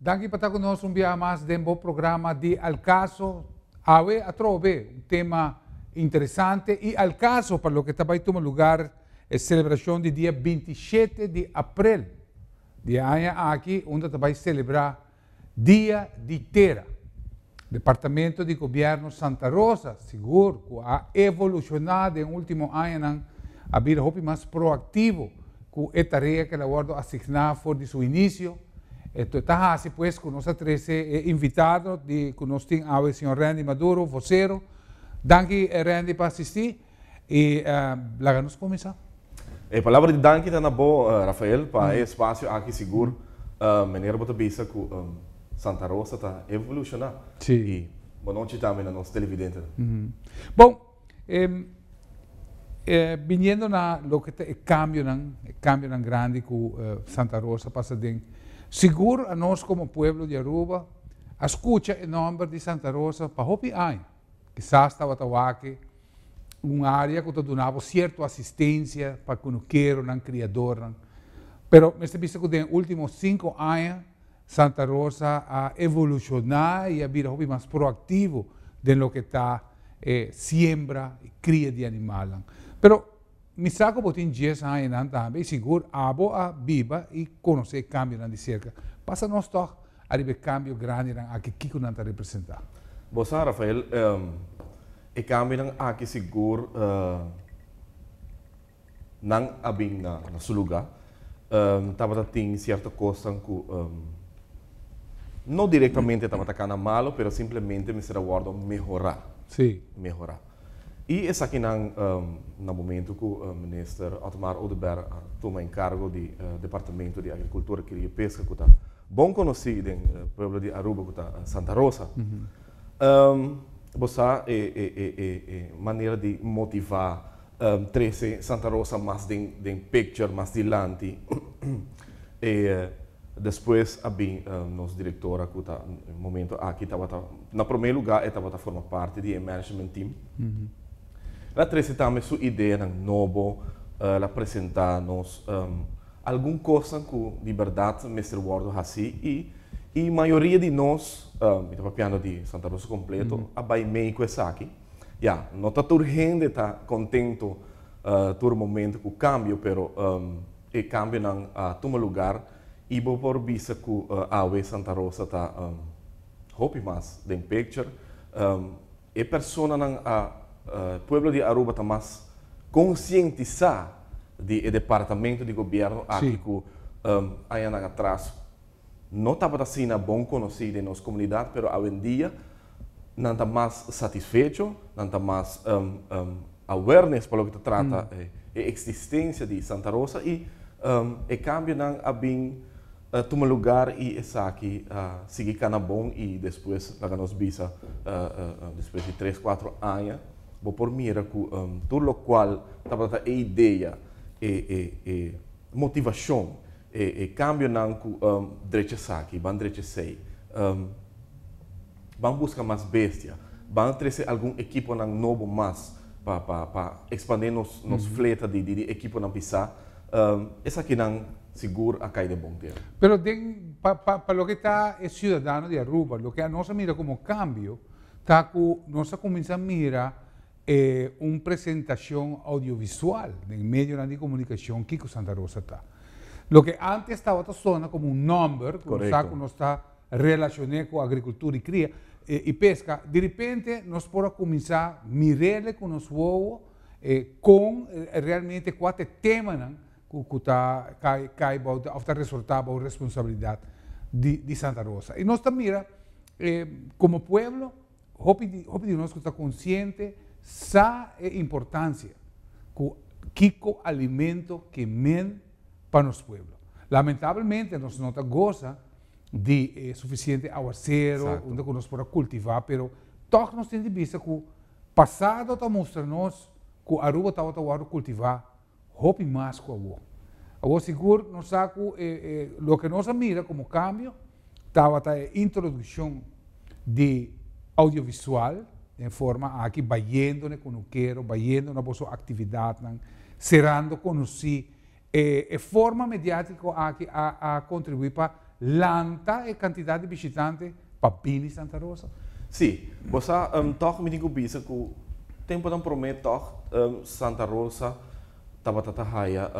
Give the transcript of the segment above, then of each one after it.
Danki pa ta ku nos un biaha mas den bo programa di Al Caso. Awe atrobe un tema interesante i al caso pa loke ta bai tuma lugar e selebrashon di dia 27 di aprel di e aña aki unda ta bai selebrá Dia di Tera. Departamento di Gobierno Santa Rosa sigur ku a evolushoná den último añanan a bira hopi mas proaktivo ku e tarea ku el a wòrdu asigná for di su inisio. E ta hasi pues ku nos a trese e invitado di ku nos tin awe señor Randy Maduro, vocero. Danki Randy pa asistí i laga nos kuminsá. E palabra di danki ta na bo Rafael pa e espasio aki sigur meneer bo ta bisa ku Santa Rosa ta evolushoná i bonochi tambe na nos televidentenan. Bon, biniendo na loke ta e kambionan, e kambionan grandi ku Santa Rosa pasa den, sigur anos komo pueblo di Aruba a skucha e nòmber di Santa Rosa pa hopi aña. Kisas tabata wak un área ku ta duna bo sierto asistensia pa kunukeronan, kriadornan. Pero mester bisa ku den e último sinku aña Santa Rosa a evolushoná i a bira hopi mas proaktivo den loke ta e siembra i kria di animalnan. Pero mi sa ku bo tin djes añanan tambe i sigur abo a biba i konosé e kambionan di serka. Pasa nos tòg ariba e kambio grandinan aki, kiko nan ta representá? Bo sa, Rafael, e kambionan aki sigur Nan a bin na su lugá. Tabata tin sierto kosnan ku no direktamente tabata kana malu, pero simplemente mester a wòrdu mehorá. Mehorá. I esakinan na momentu ku Minister Otmar Oduber a tuma enkargo di Departamento di Agrikultura, Kria i Peska ku ta bon konosí den pueblo di Aruba ku ta Santa Rosa. Bo sa e manera di motivá Trece Santa Rosa mas den den picture, mas dilanti. E despues a bin nos directora cu ta e momento aki tabata, na prome lugar e tabata forma parti di e management team. El a trece tambe su ideanan nobo, el a presenta nos algun cosnan cu di berdad mester wordo haci y y mayoria di nos, mi ta papiando di Santa Rosa completo, a bay mee cu esaki. Ya, no ta tur hende ta contento tur momento cu cambio, pero e cambionan a tuma lugar y bo por bisa cu awe Santa Rosa ta hopi mas den picture. E personanan a, pueblo di Aruba ta mas concientisa di e departamento di gobierno aki cu añanan atras no tabata asina bon conoci den nos comunidad, pero awendia nan ta mas satisfecho, nan ta mas awareness pa loke ta trata e existencia di Santa Rosa y e cambionan a bin tuma lugar y esaki a sigui cana bon y despues laga nos bisa despues di tres cuatro aña bo por mira cu tur locual tabata e idea e motivacion E cambionan cu drecha esaki, ban drecha esey. Ban busca mas bestia. Ban trece algun equiponan nobo mas pa pa pa expande nos nos fleta di di equiponan pisa. Esakinan sigur a cay den bon tera. Pero den pa pa pa loke ta e ciudadano di Aruba, loke nos a mira como cambio ta cu nos a cuminsa mira E un presentacion audiovisual den medionan di comunicacion kico Santa Rosa ta. Loke antes tabata sona como un nomber cu nos sa cu nos ta relacione cu agricultura y cria y pesca, diripente nos por a cuminsa mirele cu nos wowo con realmente cua ta e temanan cu ta cay bou of ta resorta bou responsabilidad di Santa Rosa. Y nos ta mira como pueblo Hopi di hopi di nos ku ta konsiente sa e importansia ku kiko alimento ke men pa nos pueblo. Lamentabelmente nos no ta gosa di e sufisiente awasero unda ku nos por a kultivá, pero tòg nos tin di bisa ku pasado ta mustra nos ku Aruba tabata wòrdu kultivá hopi mas ku awor. Awor sigur nos sa ku e e loke nos a mira komo kambio tabata e introdukshon di audiovisual den forma aki bayendo na e kunukero, bayendo na boso aktividatnan, serando konosí. E e forma mediátiko aki a a kontribuí pa lanta e kantidat di bishitante pa bini Santa Rosa? Sí, bo sa tòg mi tin ku bisa ku tempunan promé tòg Santa Rosa tabata ta haya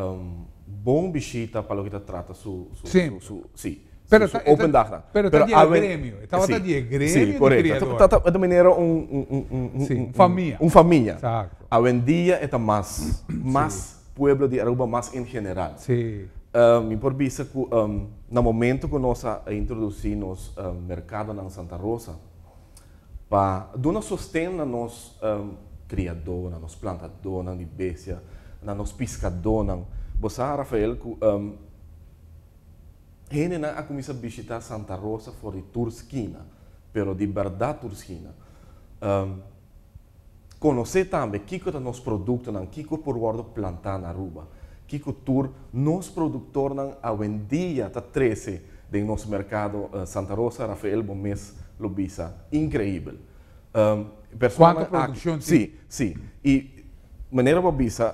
bon bishita pa loke ta trata su su Siempre. su sí Pero su ta open dagnan. Pero ta di e gremio, e tabata di e gremio Sí, di korekto. kriador. Ta ta manera un un un un Sí, un famia. Un famia. Exacto. Awendia e ta mas mas pueblo di Aruba mas en general. Sí. Mi por bisa ku na momento ku nos a introdusí nos merkadonan Santa Rosa pa duna sosten na nos kriadónan, nos plantadónan di bestia, na nos piskadónan. Bo sa, Rafael, ku hendenan a kuminsá bishitá Santa Rosa for di tur skina, pero di bèrdat tur skina. Konosé tambe kiko ta nos produktonan, kiko por wòrdu plantá na Aruba, kiko tur nos produktornan awendia ta trese den nos merkado Santa Rosa, Rafael bo mes lo bisa, inkreibel. Kuantu produkshon tin? Sí, sí. I manera bo a bisa,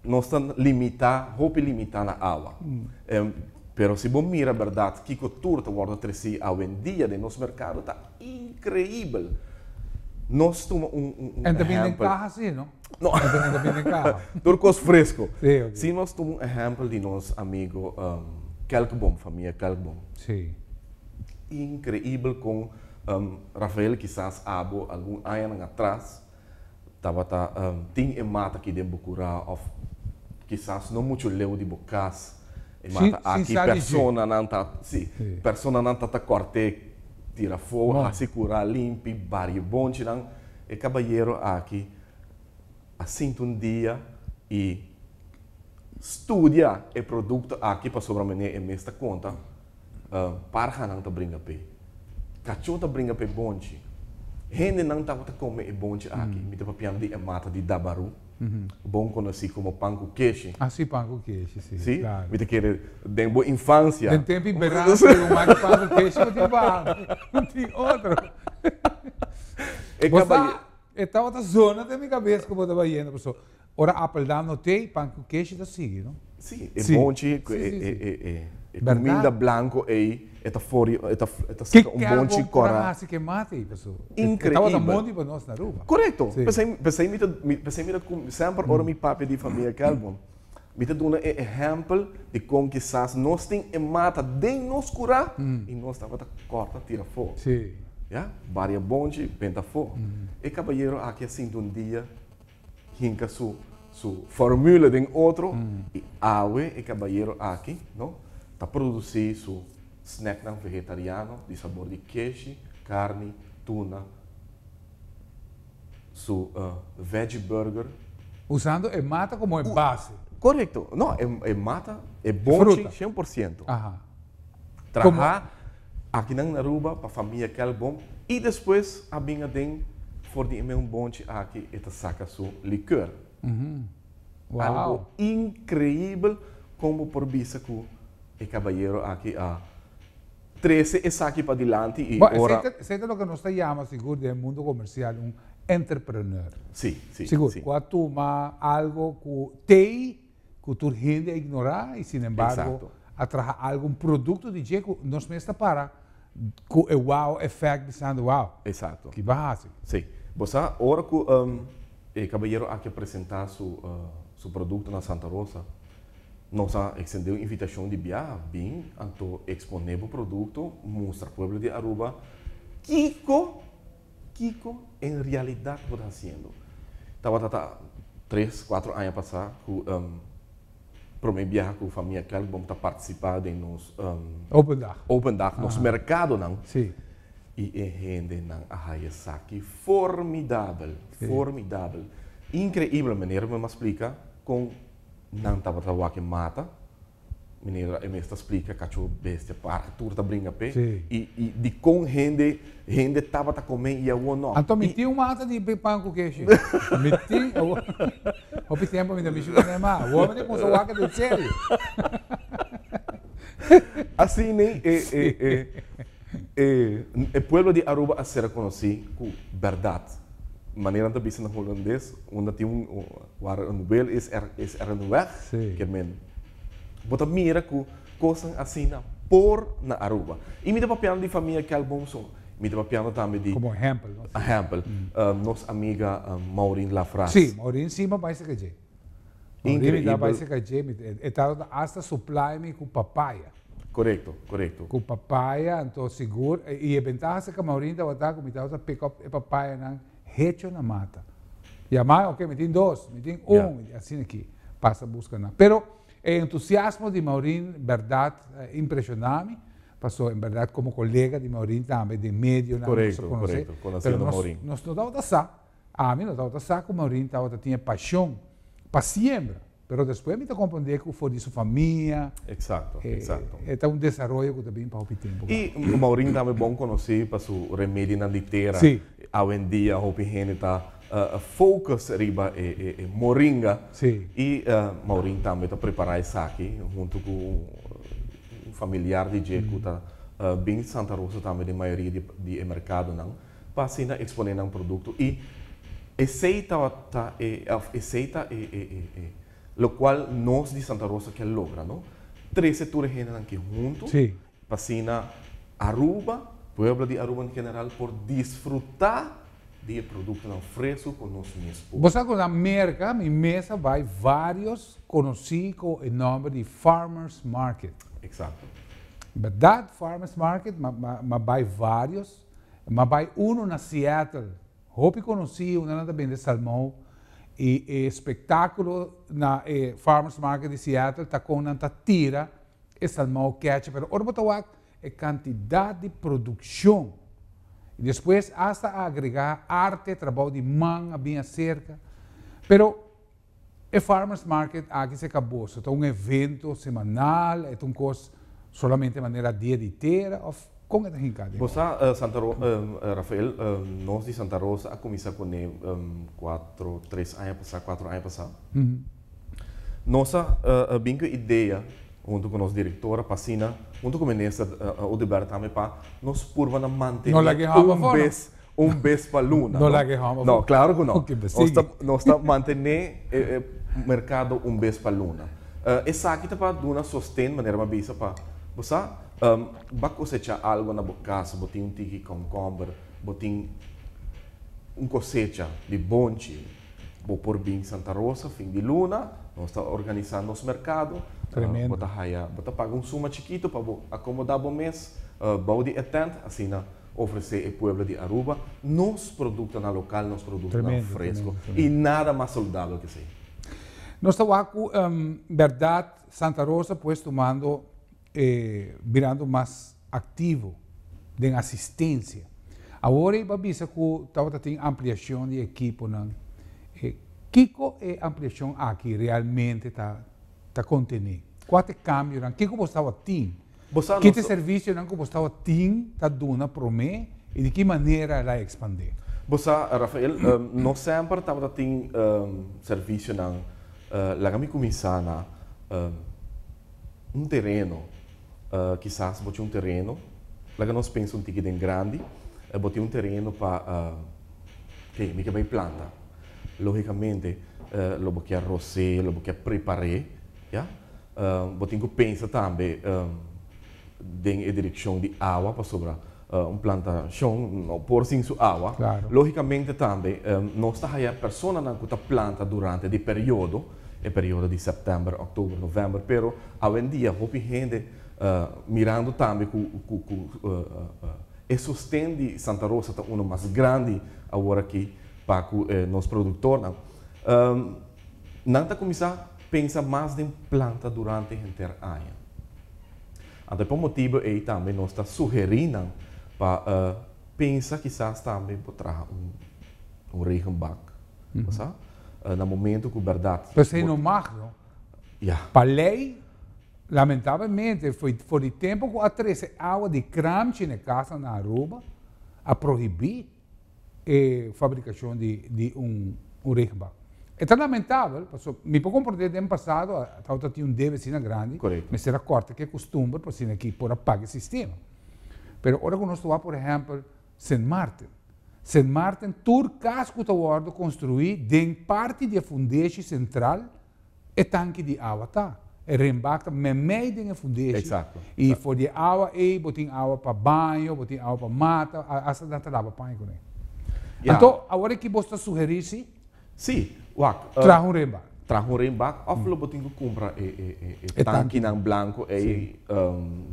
nos ta limitá, hopi limitá na awa. Pero si bo mira bèrdat kiko tur ta wòrdu tresí awendia den nos merkado ta inkreibel. Nos tuma un un En ta bini den ehèmpel. kaha si, no? No. En ta bini den kaha. Tur kos fresko. Sí, ok. Si nos tuma un ehèmpel di nos amigo Kelkboom, famia Kelkboom. Sí. Inkreibel kon Rafael kisas abo algun añanan atras tabata tin e mata aki den bo kura òf kisas no muchu leu di bo kas e mata Sin aki sa di dje. personanan ta si Sí. personanan ta ta kòrt'é tira afó Bon. hasi kura limpi baria bonchinan e kabayero aki a sinti un dia i studia e produkto aki pasobra manera e mes ta konta Parhanan ta bringa p'e. Kachó ta bringa p'e bonchi. Hendenan tabata kome e bonchi aki. Mi ta papiando di e mata di dabarú, bon konosí komo pan ku keshi. Ah, sí, pan ku keshi, sí, Sí? klaro. Mi ta kere den bo infansia. Den tempu i berano ku un maki pan ku keshi bo tin pa ami. No tin otro. E Bo kabaye. sa, e tabata zona den mi kabes ku bo ta bayendo pasobra Ora Apeldoorn no t'ei, pan ku keshi ta sigui, no? Sí, e Sí. bonchi, ku Sí, e sí, sí. e e e Berdad? kuminda blanko ei, e ta for e ta e ta Ke saka un ke bonchi algo por a kòrá. hasi ke mata ei, paso e tabata Inkreibel. mondi pa nos na Aruba. Korekto. Sí. P'esei p'esei mi ta mi p'esei mi ta ku semper ora mi papia di famia Kelbon, mi ta duna e ehèmpel di kon kisas nos tin e mata den nos kurá i nos tabata kòrta tira afó. Sí. Ya, baria bonchi benta afó. E kabayero aki a sinti un dia hinka su su formule den otro y awe e cabayero aki no ta produci su snacknan vegetariano di sabor di keshi, carni, tuna, su veggie burger. Usando e mata como e base. Corecto. No, e mata, e bonchi Fruta. 100%. Aha. Traha akinan na Aruba pa famia Kelkboom y despues a bin aden for di e meun bonchi aki e ta saca su liqueur. Wow. Algo increibel con bo por bisa cu e cabayero aki a trece esaki padilanti y Bo, esey ora. ta, esey ta loke nos ta yama sigur den e mundo comercial un entrepreneur. Sí, sí, Sigur, sí. cu a tuma algo cu tey ku tur hende a ignorá i sinembargo a traha algu, un produkto di dje ku nos mes ta para ku e wow effect bisando wow, ki bo a hasi? Sí. Bo sa ora ku e kabayero aki a presentá su su produkto na Santa Rosa, nos a ekstendé un invitashon di biaha, bin anto eksponé bo produkto, mustra pueblo di Aruba kiko kiko en realidat bo ta hasiendo. Tabata ta tres, kuatro aña pasá ku promé biaha ku famia Kelkboom ta partisipá den nos Open dag. Open dag, nos merkadonan. Sí. I e hendenan a haya esaki formidabel, formidabel. Inkreibel manera mi a splika kon nan tabata wak e mata. Meneer e mes ta splica cacho bestia parha tur ta bringa p'e y y dicon hende hende tabata come y awor no. Anto mi tin un mata di pan cu keshi. Mi tin awor hopi tempo mi ta mishi cu ne ma awor mi ta cuminsa wak den serio. Asina e e e e e pueblo di Aruba a ser conoci cu berdad. Manera nan ta bisa na Holandes unda tin un waar een wil is er is er een weg. Ke men Bo ta mira ku kosnan asina Por na Aruba. Y mi ta papiando di famia Kelboom so, mi ta papiando tambe di. Como ehempel, no? Ehempel. Nos amiga Maureen Lafras. Sí, Maureen sí mi a bai cerca dje. Maureen mi ta bai cerca dje, mi e tabata hasta supply mi cu papaya. Corecto, corecto. Cu papaya, anto sigur, y e bentaha cerca Maureen tabata cu mi tabata pick up e papayanan hecho na mata. Yama, ok, mi tin dos, mi tin un, asina aki, pasa busca nan. Pero E entusiasmo di Maureen berdad a impresiona mi, paso en berdad como colega di Maureen tambe den medionan nos a conoce, pero nos nos no tabata sa, ami no tabata sa cu Maureen tabata tin e pasion pa siembra, pero despues mi ta comprende cu for di su famia, e ta un desaroyo cu ta bin pa hopi tempo. Y Maureen tambe bon conoci pa su remedinan di tera, awendia hopi hende ta focus riba e moringa. Sí. Y Maureen tambe ta prepara esaki hunto cu un familiar di dje cu ta bin Santa Rosa tambe den mayoria di e mercadonan pa asina expone nan producto y esey tabata e of esey ta e locual nos di Santa Rosa kier logra no, trece tur e hendenan aki hunto pa asina Aruba, pueblo di Aruba en general por disfruta di e produktonan fresku ku nos mes por. Bo sa ku na Merka mi mes a bai vários konosí ku e nòmber di Farmers Market. Eksakto. Bèrdat Farmers Market m'a bai vários. M'a bai unu na Seattle, hopi konosí unda nan ta bende salmou i e spektákulo na e Farmers Market di Seattle ta kon nan ta tira e salmou kèchi pero ora bo ta wak e kantidat di produkshon i despues asta a agregá arte, trabou di man a bin aserka. Pero e Farmers Market aki se kabó, so ta un evento semanal, e ta un kos solamente manera dia di tera òf kon e ta hinká den Bo sa, Santa Ro, Rafael, nos di Santa Rosa a kuminsá kuné kuatro, tres aña pasá, kuatro aña pasá. Nos a bin ku e idea hunto ku nos direktora pa asina, hunto ku minister Oduber tambe pa nos purba na mantene un bes, un bes pa luna. No laga e hòmber afó. No, klaro ku no. Nos ta mantene e merkado un bes pa luna. Esaki ta pa duna sosten, manera mi a bisa, pa bo sa, bo a kosechá algu na bo kas, bo tin un tiki kònkòmber, bo tin un kosecha di bonchi. Bo por bin Santa Rosa fin di luna, nos ta organisa nos mercado. Tremendo. Bo ta haya, bo ta paga un suma chikito pa bo acomoda bo mes bou di e tent, asina ofrece e pueblo di Aruba nos productonan local, nos productonan fresco y nada mas saludabel ke esey. Nos ta wak cu berdad Santa Rosa pues tumando e birando mas activo den asistencia. Awor ei bo a bisa cu tabata tin ampliacion di ekiponan. Kico e ampliacion aki realmente ta ta contene? Cua ta e cambionan? Kico bo staba tin? Ki ta e servicionan cu bo staba tin ta duna prome y di ki manera el a expande? Bo sa, Rafael, no semper tabata tin servicionan. Laga mi cuminsa na un tereno. Kisas bo tin un tereno, laga nos pensa un tiki den grandi, bo tin un tereno pa, ke mi ke bai planta. Logicamente lo bo kier ros'é, lo bo kier prepar'é, ya. Bo tin ku pensa tambe den e direkshon di awa pasobra un plantashon no por sin su awa. Logicamente tambe nos ta haya personanan ku ta planta durante di periodo, e periodo di sèptèmber, òktober, novèmber, pero awendia hopi hende mirando tambe ku ku ku e sosten di Santa Rosa ta uno mas grandi awor aki pa ku nos produktornan, nan ta kuminsá pensa mas den planta durante henter aña. Anto e por motibu ei tambe nos ta sugerí nan pa pensa kisas tambe por traha un un regenbak. Bo sa? Na momento ku bèrdat. P'esei no mag, no? Ya. Pa lei, lamentablemente, for di tempu ku a trese awa di kramchi na e kasnan na Aruba, a prohibí e fabrikashon di un regenbak. E ta lamentabel, pasobra mi por komprendé den pasado a tabata tin un debe asina grandi, mester a kòrta ku e kustumber pa asina ki por a paga e sistema. Pero ora ku nos ta wak, por ehèmpel, Sint Maarten. Sint Maarten tur kas ku ta wòrdu konstruí den parti di e fundeshi sentral e tanki di awa ta. E renbak ta meimei den e fundeshi. Exacto. I for di e awa ei bo tin awa pa baño, bo tin awa pa mata, hasta nan ta laba paña kuné. Ya. Anto awor aki bo ta sugerí si? Si, wak. Traha un renbak. Traha un renbak òf lo bo tin ku kumpra e e e tankinan blanko ei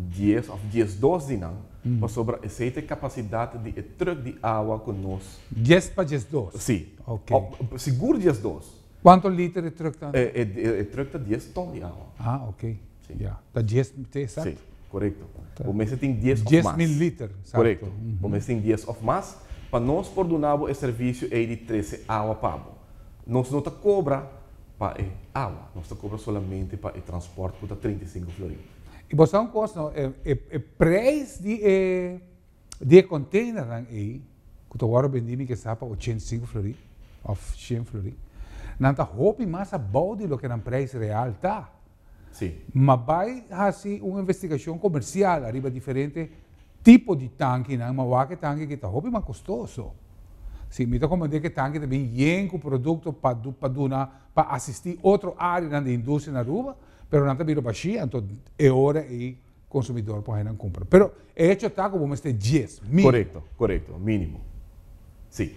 dies òf diesdos di nan, pasobra esei ta e kapasidat di e trùk di awa ku nos. Dies pa diesdos? Si. Ok. Sigur diesdos. Cuanto liter e truck ta? E truck ta dies ton di awa. Ah, ok. Si. Ya. Ta dies, te exacto. Si, corecto. Bo mester tin dies of mas. 10.000 liter, exacto. Corecto. Bo mester tin dies of mas pa nos por duna bo e servicio ey di trece awa pa bo. Nos no ta cobra pa e awa. Nos ta cobra solamente pa e transport cu ta 35 florin. Y bo sa un cos no, e prijs di e di e containernan ey ku ta wòrdu bendí mi ke sa pa 85 florin òf 100 florin, nan ta hopi mas abou di loke nan preis real ta. Sí. Ma bai hasi un investigashon komersial ariba diferente tipo di tankinan, ma wak e tanki ki ta hopi mas kostoso. Sí, mi ta komprendé ku e tanki ta bin yen ku produkto pa pa duna pa asistí otro áreanan di industria na Aruba, pero nan ta bira bashí, anto e ora ei consumidor por hainan cumpra. Pero e hecho ta cu bo mester dies, mínimo. Corecto, corecto, mínimo. Sí.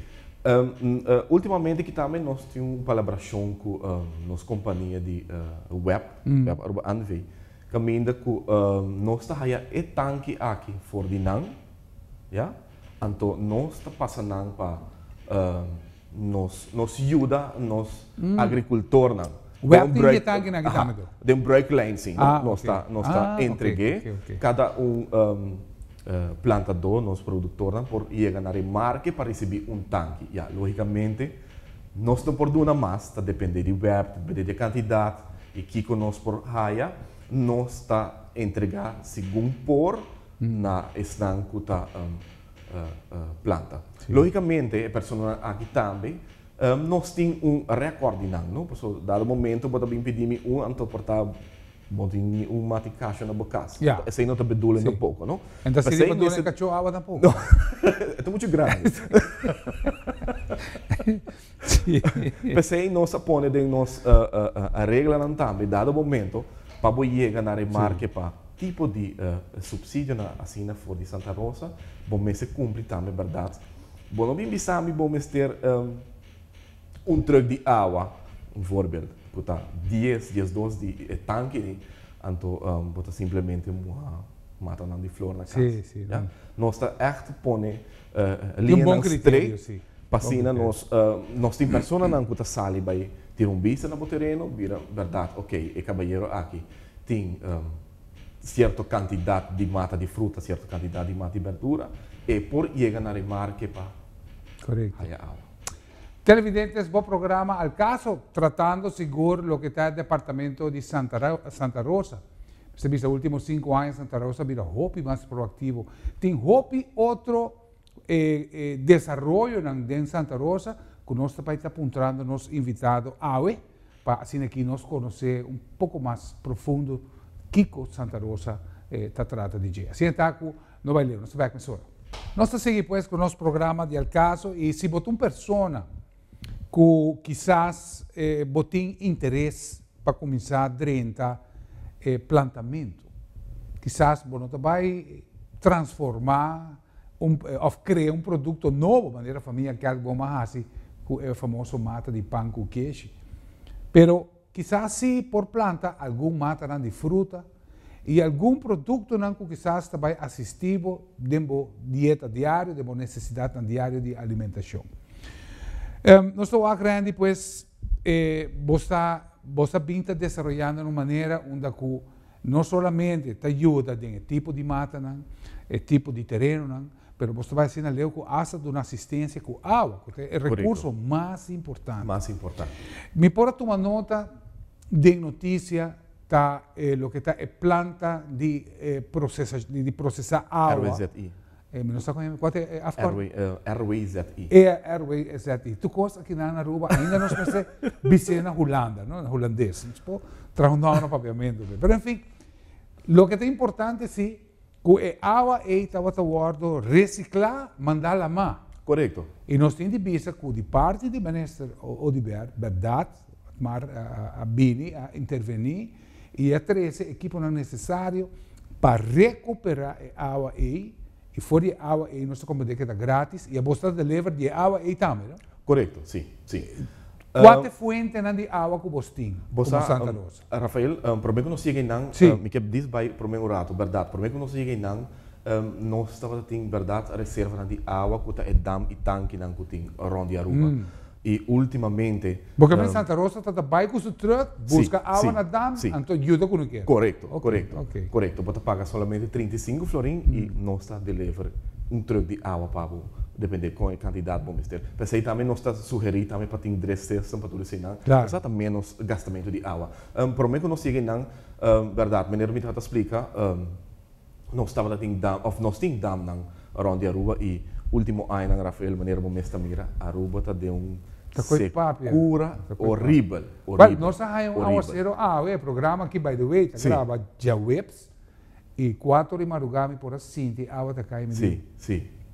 Ultimamente aki tambe nos tin un palabracion cu nos compania di web, Web Aruba NV, caminda cu nos ta haya e tanki aki for di nan, ya, anto nos ta pasa nan pa Nos nos yuda nos agricultornan. Web tin di e tankinan aki tambe to? Den bruiklijn si. Nos ta nos ta entreg'é. Kada un plantadó, nos productornan por yega na remarke pa risibí un tanki. Ya, lógicamente nos no por duna mas, ta dependé di web, ta dependé di e kantidat i kiko nos por haya. Nos ta entregá segun por na esnan ku ta planta. Lógicamente e personanan aki tambe nos tin un record di nan, no? Pasobra dado momento bo ta bin pidi mi un anto por ta bo tin ni un mati kasho na bo kas. Esei no ta bedoeling tampoco, no? En ta sirbi pa duna e kacho awa tampoco. No, e ta muchu grandi. P'esei nos a pone den nos reglanan tambe dado momento pa bo yega na remarke pa tipo di subsidionan asina for di Santa Rosa, bo mester cumpli tambe berdad. Bo no bin bisa mi bo mester un truck di awa, un voorbeeld, cu ta dies, diesdos di e tanki ei, anto bo ta simplemente muha matanan di flor na cas. Ya? Nos ta echt pone liñanan straight pa asina nos, nos tin personanan cu ta sali bay tira un bista na bo tereno, bira berdad, ok, e cabayero aki tin cierto cantidad di mata di fruta, cierto cantidad di mata di berdura, e por yega na remarke pa haya awa. Televidentes, bo programa Al Caso, tratando sigur loke ta e departamento di Santa Santa Rosa. Mester bisa ultimo cinco aña Santa Rosa a bira hopi mas proactivo. Tin hopi otro desaroyonan den Santa Rosa ku nos ta bai ta puntrando nos invitado awe pa asina aki nos konosé un poko mas profundo kiko Santa Rosa ta trata di dje. Asina ta ku no bai leu, nos ta bek mesora. Nos ta sigui pues ku nos programa di Al Caso i si bo ta un persona ku kisas bo tin interes pa kuminsá drenta e plantamentu, kisas bo no ta bai transformá un of crea un producto nobo manera famia Kerkboom a haci cu e famoso mata di pan cu keshi. Pero kisas si por planta algun matanan di fruta y algun productonan cu kisas ta bay asisti bo den bo dieta diario, den bo necesidadnan diario di alimentacion. Nos ta wak Randy pues bo sta bo sta bin ta desaroyando na un manera unda cu No solamente ta yuda den e tipo di matanan, e tipo di terenonan, pero bo ta bai asina leu ku asta duna asistensia ku awa, ku ta e rekurso mas importante. Mas importante. Mi por a tuma nota den notisia ta e loke ta e planta di prosesa di prosesa awa. RWZI. Mi no sa kon kua ta e afkort? RWZI. E RWZI. Tur kos aki na Aruba ainda nos mester bis'é na Hulanda, no? Na hulandes. Nos por traha un nòmber na papiamentu. Pero en fin, loke ta importante si ku e awa ei tabata wòrdu resiklá, mandá lamá. Korekto. I nos tin di bisa ku di parti di Minister Oduber, bèrdat, Otmar a bini, a intervení. I a trese ekiponan nesesario pa rekuperá e awa ei, i for di e awa ei nos ta komprendé ku ta grátis i abos ta deliver di e awa ei tambe, no? Korekto, si, si. Kua ta e fuentenan di awa ku bos tin komo Santa Rosa? Rafael, promé ku nos yega einan, mi ke dis bai promé un ratu, bèrdat, promé ku nos yega einan, nos tabata tin bèrdat reservanan di awa ku ta e dam i tankinan ku tin rònt di Aruba. I ultimamente. Bo ke men Santa Rosa ta ta bai ku su truck buska awa na dam anto yuda ku no kier. Korekto, korekto, korekto. Bo ta paga solamente 35 florin i nos ta deliver un truck di awa pa bo, depende kon e kantidat bo mester. P'esei tambe nos ta sugerí tambe pa tin dress system pa tur eseinan, pasobra ta ménos gastamentu di awa. Promé ku nos yega einan, bèrdat, meneer mi tabata splika, Nos tabata tin dam, of nos tin damnan rond di Aruba y ultimo añanan Rafael manera bo mes ta mira Aruba ta den un secura horibel, horibel. Nos a haya un awacero awe, e programa aki by the way ta graba djaweps y cuatro di maruga mi por a sinti awa ta cay mi di.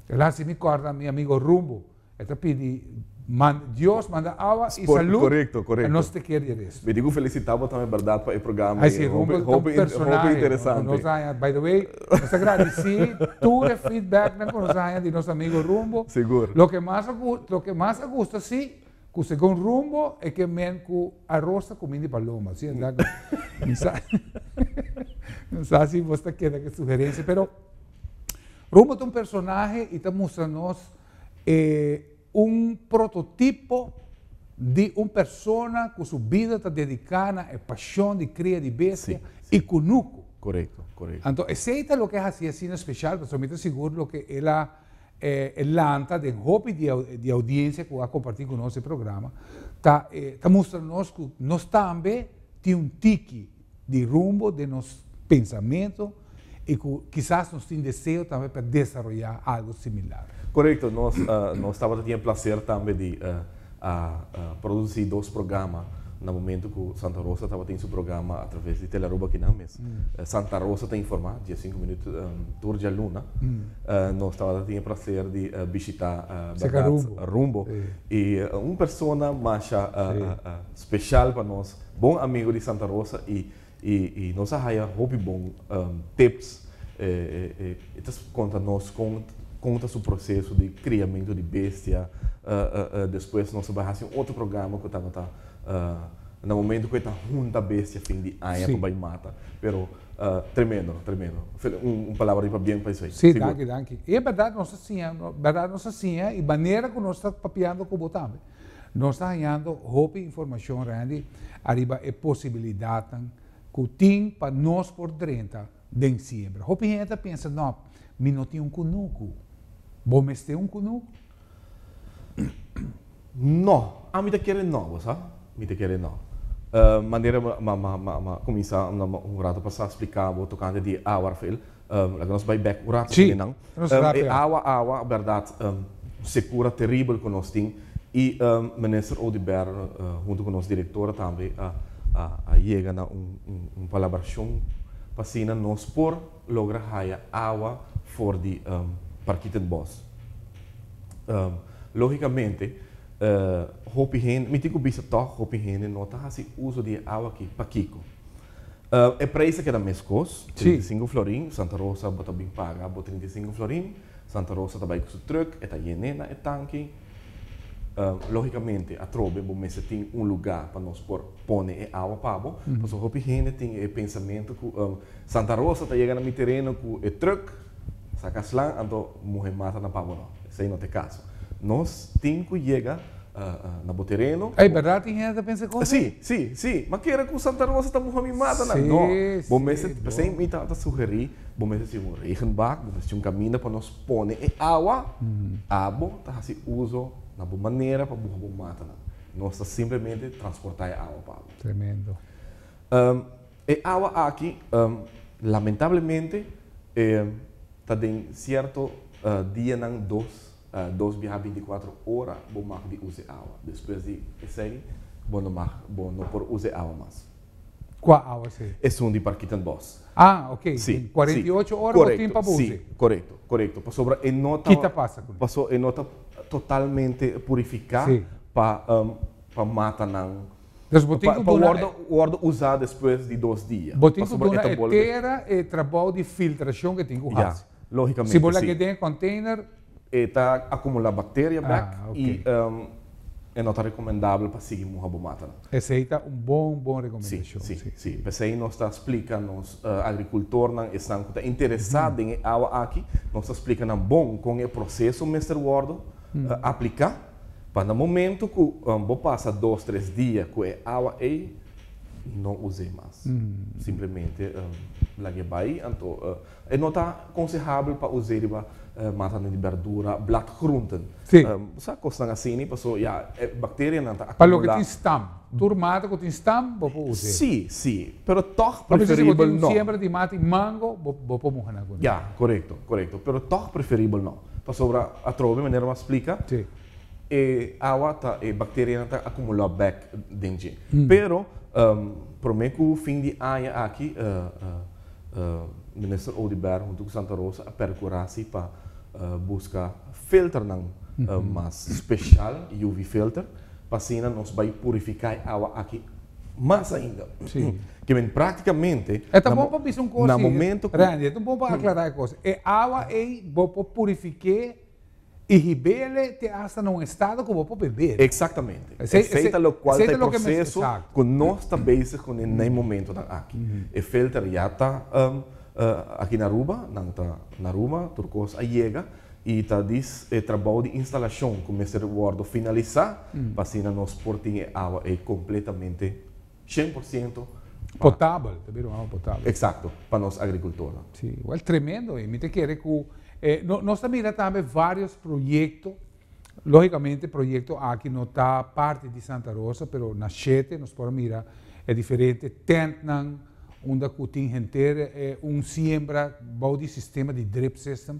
El a haci mi corda mi amigo Rumbo. E ta pidi man Dios manda awa y salud. Correcto, correcto. Nos te kier di resto. Mi tin cu felicita bo tambe berdad pa e programa. Ay si, Rumbo ta un personahe. Hopi interesante. Nos a haña, by the way, nos ta gradici tur e feedbacknan cu nos a haña di nos amigo Rumbo. Sigur. Loke mas a loke mas a gusta si, cu segun Rumbo e ke men cu aros ta cuminda di paloma. Si, mi sa, mi sa si bos ta keda cu e sugerencia, pero Rumbo ta un personahe y ta mustra nos E un prototipo di un persona ku su bida ta dediká na e pashon di kria di bestia i kunuku. Korekto, korekto. Anto esei ta loke a hasié asina speshal, pasobra mi ta sigur loke el a e lanta den hopi di di oudiensia ku a kompartí ku nos e programa, ta ta mustra nos ku nos tambe tin un tiki di rumbo den nos pensamentu i ku kisas nos tin deseo tambe pa desaroyá algu similar. Korekto, nos nos tabata tin e plaser tambe di a produsí dos programa na momentu ku Santa Rosa tabatin su programa atraves di Telearuba kinan mes. Santa Rosa ta informá, 15 minüt tur djaluna. Nos tabata tin e plaser di bishitá bèrdat Rumbo. I un persona masha speshal pa nos. Bon amigo di Santa Rosa y y nos a haya hopi bon tips e ta conta nos con con ta su proceso di criamento di bestia despues nos a bay haci un otro programa cu tabata na momento cu e ta hunta bestia fin di aña pa bay mata pero tremendo tremendo un palabra di pabien pa esey. Si danki danki y e berdad nos a siña berdad nos a siña y manera cu nos ta papiando cu bo tambe. Nos ta hañando hopi informashon, Randy, ariba e posibilidatnan ku tin pa nos por drenta den siembra. Hopi hende ta pensa, No, mi no tin un kunuku. Bo mester un kunuku? No, ami ta kere no, bo sa. Mi ta kere no. Manera m'a kuminsá un rato pasá spliká bo tokante di e awa, Rafael. Laga nos bai bek un rato Sí, nan. Nos rapia. E awa awa berdad secura teribel cu nos tin y Minister Oduber hunto cu nos directora tambe a a yega na un un palabracion pa asina nos por logra haya awa for di Parkietenbos. Logicamente hopi hende, mi tin cu bisa toch hopi hende no ta haci uso di e awa aki, pakico? E prijs a keda meskos, 35 florin, Santa Rosa bo ta bin paga bo 35 florin, Santa Rosa ta bai ku su truck, e ta yen'é na e tanki. Logicamente atrobe bo mester tin un lugá pa nos por pone e awa pa bo, pasobra hopi hende tin e pensamentu ku Santa Rosa ta yega na mi tereno ku e truck, saka slan anto muhe mata na pa bo no, esei no ta e kaso. Nos tin ku yega na bo tereno. Ey, berdad tin hende ta pensa cos ey? Si, si, si. Ma kere cu Santa Rosa ta muha mi mata nan? No. Bo mester, p'esey mi ta sugeri, bo mester tin un regenbak, bo mester tin un caminda pa nos pone e awa, abo ta haci uso na bo manera pa muha bo mata nan. Nos ta simplemente transporta e awa pa abo. Tremendo. E awa aki, lamentablemente, ta den cierto dianan dos Dos biaha 24 ora bo mag di usa e awa. Despues di esei bo no mag, bo no por usa e awa mas. Kua awa esei? Esun di Parkietenbos. Ah, ok. Si, Den 48 ora bo tin pa bo usa. Si, korekto, korekto. Pasobra e no ta. Ki ta pasa kuné? Paso e no ta totalmente purifiká pa pa mata nan. Dus bo tin Pa ku pa duna wordo wordo usa despues di 2 dia. Bo tin ku Pasobra e duna ta e bolbe. tera e trabou di filtrashon ku e tin ku Ya, hasi. Si bo logicamente lag'é si. den e container. E ta acumula bacteria bek Ah, ok. y e no ta recomendabel pa sigui muha bo matanan. Esei ta un bon bon Si, recomendashon, si, si. si. P'esei nos ta splica nos agricultornan, esnan cu ta interesa den e awa aki, nos ta splica nan bon con e proceso mester wordo aplica pa na momento cu bo pasa 2, 3 dia cu e awa ei, no us'é mas. Simplemente lag'é bai, anto e no ta consehabel pa us'é riba matanan di berdura, bladgroenten. Sa cosnan asina, paso ya e bacterianan ta Pa loke acumula. tin stam. Tur mata cu tin stam bo por us'é. Si, si, pero toch Pa bisa si bo preferibel tin un no. siembra di mata di mango, bo por muha nan cu nan. Ya, corecto, corecto. Pero toch preferibel no. Pasobra atrobe manera mi a splica, e awa ta, e bacterianan ta acumula bek den dje. Pero, prome cu fin di aña aki, Minister Oduber hunto cu Santa Rosa a percura si pa busca filternan mas special, UV filter, pa asina nos bay purifica e awa aki mas ainda. Ke men practicamente E ta bon pa bisa un cos na si, momento cu Randy, e ta bon pa aclara e cos. E awa ey bo por purifique y hibele te hasta na un estado cu bo por bebe. Exactamente. Esey ta locual ta e proceso cu nos ta bezig cune na e momentonan aki. E filter ya ta aki na Aruba, nan ta na Aruba, tur cos a yega y ta dis e trabou di instalacion cu mester wordo finalisa pa asina nos por tin e awa ey completamente 100% pa Potabel, ta bira un awa potabel. Exacto, pa nos agricultornan. Si, wel tremendo y mi ta kere cu nos ta mira tambe varios proyecto, logicamente proyecto aki no ta parti di Santa Rosa, pero na shete nos por a mira e diferente tentnan unda cu tin henter un siembra bou di sistema di drip system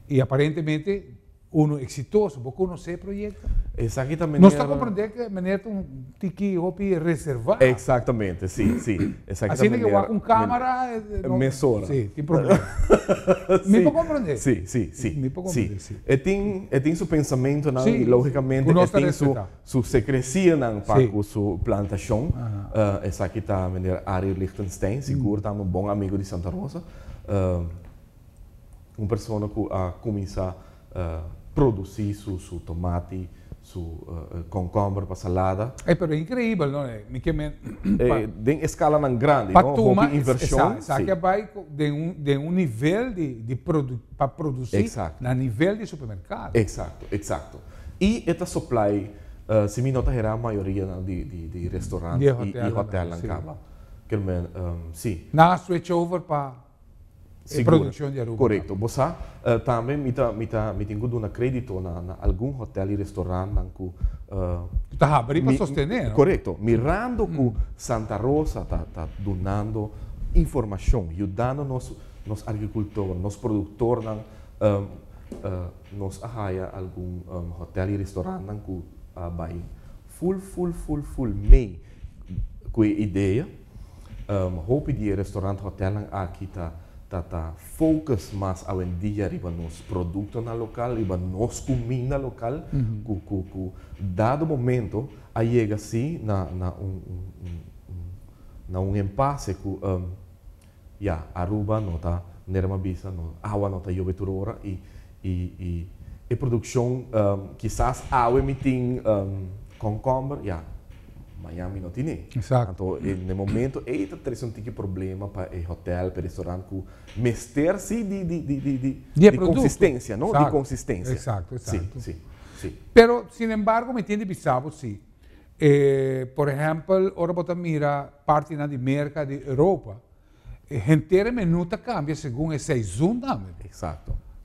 y aparentemente uno exitoso. Bo conoce e proyecto? Esaki ta Nos ta meneer comprende cu meneer ta un tiki hopi reserva. Exactamente, si, si. Esaki ta Asina que meneer wak un camara, no, Mesora. Si, tin problema. Mi por comprende. Si, si, si. Mi por comprende, si. E tin su pensamentonan Si, y logicamente cu nos e ta tin su respeta. su secrecianan pa cu su plantacion. Esaki ta meneer Arie Lichtenstein, sigur ta un bon amigo di Santa Rosa. Un persona cu a cuminsa produci su tomati, su concomber pa salada. Pero increibel, no? Mi ke men Den escalanan grandi, pa no? tuma Hopi inversion. Sa Si. ke bay den un nivel di pa produci na nivel di supermercado. Exacto. Y e ta supply, si mi no ta hera, mayoria na di restaurant Di y hotel, y hotel si. caba. Ke men, si. Na switch over pa e produccion di Aruba. Corecto. Bo sa, tambe mi tin cu duna credito na algun hotel y restaurant nan cu Ta habri pa sostene, no? Corecto. Mirando cu Santa Rosa ta dunando informacion, yudando nos agricultor, nos productor nan, nos a haya algun hotel y restaurant nan cu bay full, full, full, full mee cu e idea. Hopi di restaurant hotel nan aki ta focus mas awendia riba nos productonan local, riba nos cuminda local, cu dado momento a yega si na un impasse cu ya Aruba no ta nerma bisa no awa no ta yobe tur ora y e produccion, kisas awe mi tin cucumber, ya mañan mi no tin. Anto, na momento ey ta trece un tiki problema pa e hotel, pa restaurant cu mester si di Di di producto. Consistencia, no? Di consistencia. Si. Pero, sin embargo, mi tin di bisa bo si. Por ehempel, ora bo ta mira parti na di Merca, di Europa, henter menu ta cambia segun e seizoen tambe.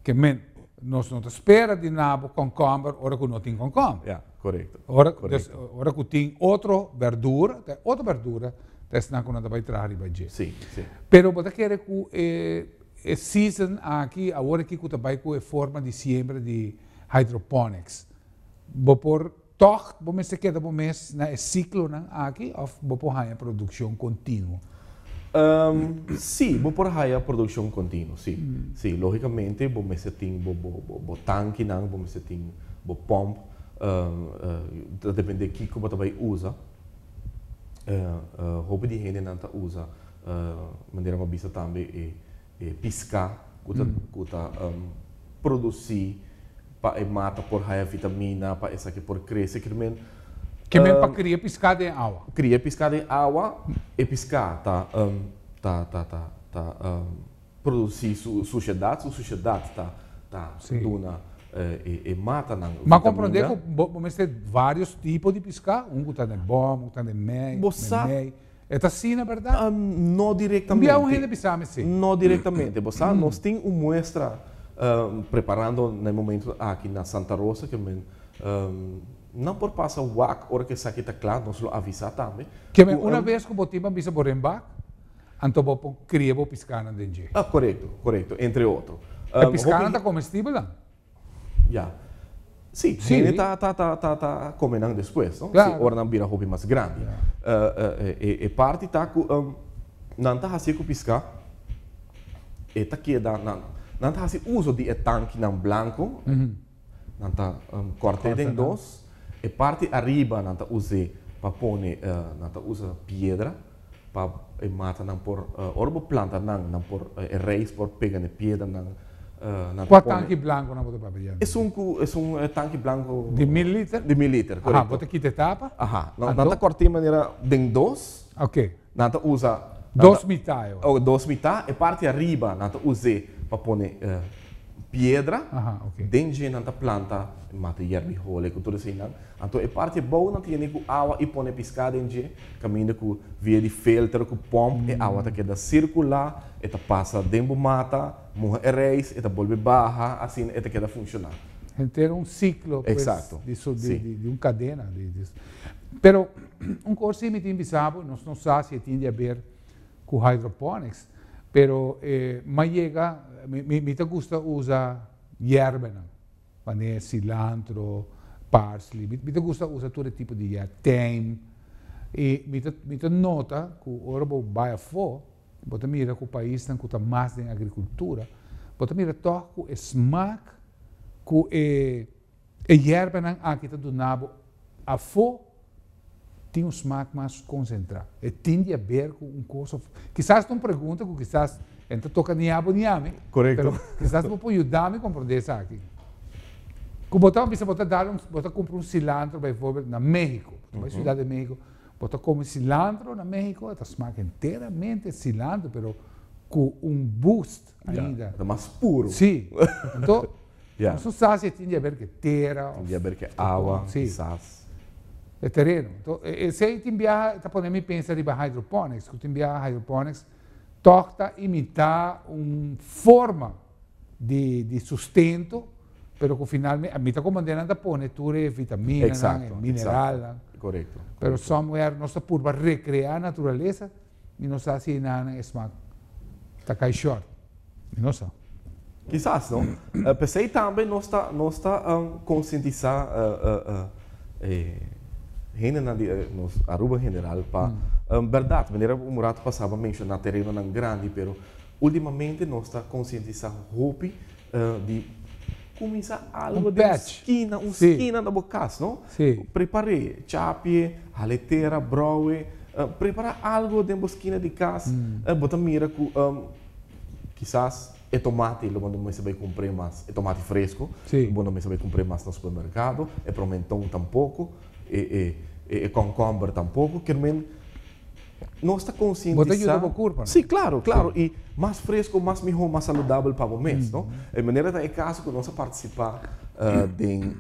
Ke men, nos no ta spera di nabo cucumber ora cu no tin cucumber. Ja, corecto. Ora, dus, ora cu tin otro berdura, te otro berdura, te esnan cu nan ta bay traha riba dje. Si, si. Pero bo ta kere cu e season aki, awor aki cu ta bay cu e forma di siembra di hydroponics, bo por toch, bo mester keda bo mes na e ciclonan aki, of bo por haya produccion continuo? Si, bo por haya produccion continuo, si. Si, logicamente, bo mester tin bo tanki nan, bo mester tin bo pump, ta depende kico bo ta bay usa. Hopi di hendenan ta usa, manera mi a bisa tambe, e pisca cu ta produci pa e mata por haya vitamina, pa esaki por crece. Kiermen, Kiermen pa cria pisca den awa. Cria pisca den awa, e pisca ta produci su sushedad, su sushedad ta duna e matanan Ma comprende cu bo mester varios tipo di pisca, un cu ta den bom, un cu ta den mei, mei. E ta asina, berdad? No directamente. Bia un hende bisa mi si. No directamente. Bo sa, nos tin un muestra preparando na e momento aki na Santa Rosa, kiermen nan por pasa wak ora cu esaki ta cla, nos lo avisa tambe. Kiermen un bes cu bo tin bisa bo renbak, anto bo por cria bo piscanan den dje. Ah, corecto, entre otro. E piscanan ta comestibel dan? Ja. Si, hende ta come nan despues, no? Claro. Si, ora nan bira hopi mas grandi. E parti ta cu nan ta haci cu pisca, e ta keda, nan ta haci uso di e tankinan blanco, nan ta corte den dos, e parti ariba nan ta use pa pone, nan ta usa piedra, pa e matanan por, ora bo planta nan, nan por, e rais por pega na piedra nan, nan ta Cua pone. Tanki blanco nan bo ta papia? E un tanki blanco. Di 1000 liter? Di 1000 liter, corecto. Bo ta kita tapa? Aha, nan, Anto? nan ta corta manera den dos, nan ta usa nan Dos ta mita. Oh, dos mita, e parti ariba nan ta usa pa pone piedra. Den dje nan ta planta mata yerb'i hole cu tur esey nan. Anto e parti abou nan tin cu awa y pone pisca den dje, caminda cu via di filter cu pomp e awa ta keda circula, e ta pasa den bo mata, muha e rais, e ta bolbe baha, asina e ta keda funciona. Henter un ciclo, pues, di un cadena. Pero un cos mi tin bisa bo, nos no sa si tin di haber cu hydroponics, pero m'a yega, mi ta gusta usa yerbanan, manera cilantro, parsley, mi ta gusta usa tur tipo di yerba, thyme, y mi ta nota cu ora bo bay afo, bo ta mira cu paisnan cu ta mas den agricultura, bo ta mira toch cu e smaak cu e yerbanan aki ta duna bo afo tin un smaak mas concentra. E tin di haber cu un cos. Kisas un pregunta cu kisas no ta toca ni abo ni ami. Pero kisas bo por yuda mi comprende esaki. Cu bo ta bisa bo ta dal un, bo ta cumpra un cilantro bijvoorbeeld na Mexico. Bo ta Ciudad de México. Bo ta come cilantro na Mexico, ta smaak enteramente cilantro, pero cu un boost ainda. Ta mas puro. Si. Anto, no sa si tin di haber cu tera. Tin di haber cu awa, kisas. E tereno. Anto, esey tin biaha, ta pone mi pensa riba hydroponics, cu tin biaha hydroponics toch ta imita un forma di sustento, pero cu finalmente, mi ta comprende nan ta pone tur e vitamina, mineral. Pero somewhere nos ta purba recrea naturalesa y no sa si nan e smaak ta cay short. Mi no sa. Kisas, no? P'esey tambe nos ta concientisa hendenan di nos Aruba en general pa berdad, manera un rato pasa a menciona terenonan grandi, pero ultimamente nos ta concientisa hopi di cuminsa algo Un di patch. Skina, un skina na bo cas, no? Si. Prepara, chapi, hala tera, brouwe, prepara algo den bo skina di cas, bo ta mira cu kisas e tomati, lo no mester bay cumpra mas, e tomati fresco, bo no mester bay cumpra mas na supermercado, e pimenton tampoco, e cucumber tampoco, kiermen nos ta concientisa. Bo ta yuda bo curpa, no? Si, claro. Y mas fresco, mas miho, mas saludabel pa bo mes, no? E manera ta e caso cu nos a participa den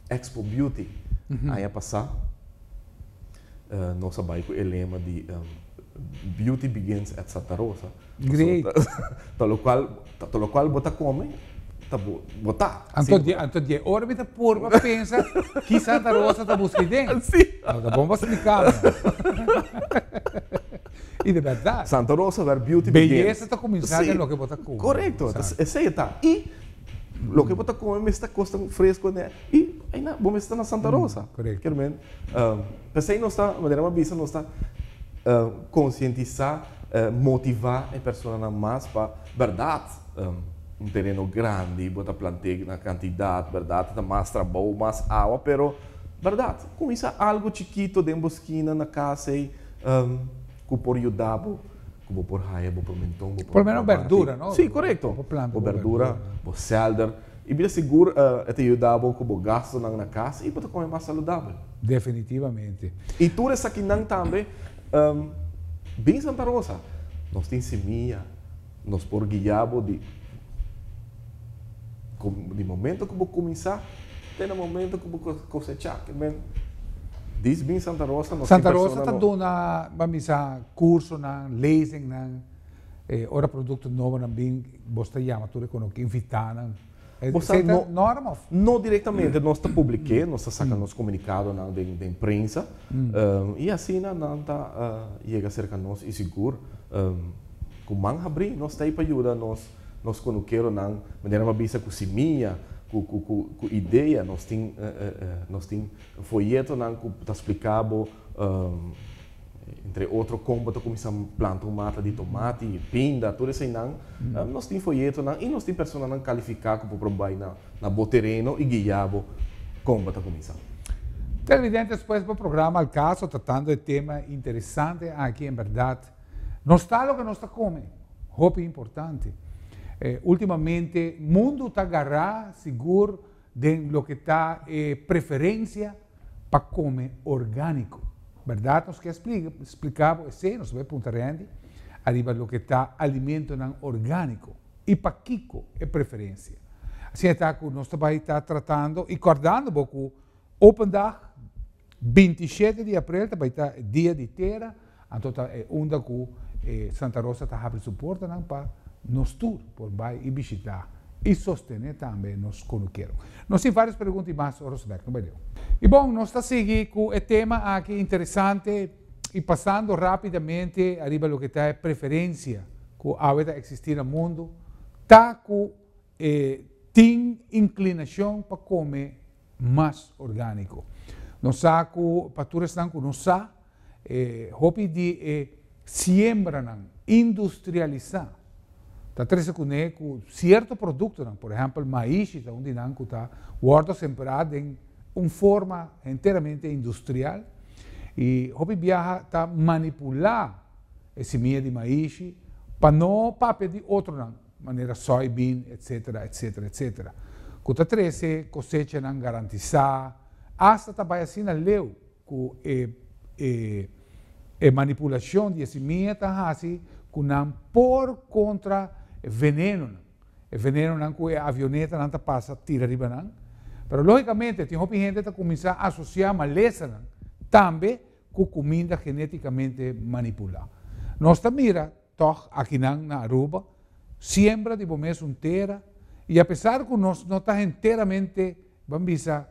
Expo Beauty aña pasa, nos a bay cu e lema di "Beauty begins at Santa Rosa". Great. Ta locual bo ta come, ta bo ta. Anto, di ora mi ta purba pensa cu Santa Rosa ta busca den. No, ta bon pa splica. Y di berdad. Santa Rosa, where beauty begins. Beyesa ta cuminsa den loke bo ta come. Corecto. Esey ta. Y loke bo ta come mester ta cos fresco, ne? Y ainda bo mester ta na Santa Rosa. Kiermen, p'esey nos ta, manera m'a bisa, nos ta concientisa, motiva e personanan mas pa berdad, un tereno grandi, bo ta planta na cantidad, berdad, ta mas trabou, mas awa, pero Berdad, cuminsa algo chikito den bo skina na cas ey, cu por yuda bo, cu bo por haya bo pimenton, bo por Por lo menos berdura, no? Sí, corecto. Bo planta bo berdura, bo selder. Y bira sigur e ta yuda bo cu bo gastonan na cas y bo ta come mas saludabel. Definitivamente. Y tur esakinan tambe, bin Santa Rosa, nos tin simia, nos por guia bo di di momento cu bo cuminsa te na momento cu bo cosecha. Ke men dis bin Santa Rosa, nos tin Santa Rosa persona ta no duna, ban bisa, cursonan, lezingnan, ora producto nobonan bin, bos ta yama tur e konoki, invita nan. Bo sa Esei ta no norma of? No directamente, nos ta publike, nos ta saca nos comunicadonan den prensa, y asina nan ta yega cerca nos y sigur cu man habri nos ta ey pa yuda nos nos conukeronan, manera mi a bisa cu simia, cu cu cu cu idea, nos tin nos tin foyetonan cu ta splica bo Entre otro kon bo ta kuminsá planta un mata di tomati, pinda, tur eseinan. Nos tin foyetonan i nos tin personanan kalifiká ku por por bai na na bo tereno i guia bo kon bo ta kuminsá. Televidente despues bo programa Al Caso tratando e tema interesante aki en berdad nos ta loke nos ta come hopi importante. Ultimamente mundo ta gará sigur den loke ta e preferencia pa come orgánico. Berdad nos ke splica bo esey, nos ta bay puntra Randy ariba loke ta alimentonan orgánico y pakico e preferencia. Asina ta cu nos ta bay ta tratando y cordando bo cu Open Dag 27 di april ta bay ta dia di tera, anto ta e unda cu Santa Rosa ta habri su portanan pa nos tur por bay y bishita y sostene tambe nos conukero. Nos tin varios pregunta y mas ora nos bek, no bay leu. Y bon, nos ta sigui cu e tema aki interesante y pasando rapidamente ariba loke ta e preferencia cu awe ta existi na mundo, ta cu e tin inclinacion pa come mas orgániko. Nos sa ku pa tur esnan ku no sa, e hopi di e siembranan industrialisá ta trese kuné ku sierto produktonan, por ehèmpel maishi ta un di nan ku ta wòrdu sembrá den un forma henteramente industrial i hopi biaha ta manipulá e simia di maishi pa no papia di otronan. manera soybean, etcetera, etcetera, etcetera, cu ta trece cosechanan garantisa, hasta ta bay asina leu cu e e e manipulacion di e simia ta haci cu nan por contra e venenonan, e venenonan cu e avionetanan ta pasa tira riba nan. Pero logicamente tin hopi hende ta cuminsa asocia malesanan tambe cu cuminda geneticamente manipula. Nos ta mira Tòg akinan na Aruba, siembra di bo mes un tera i apesar ku nos no ta henteramente, ban bisa,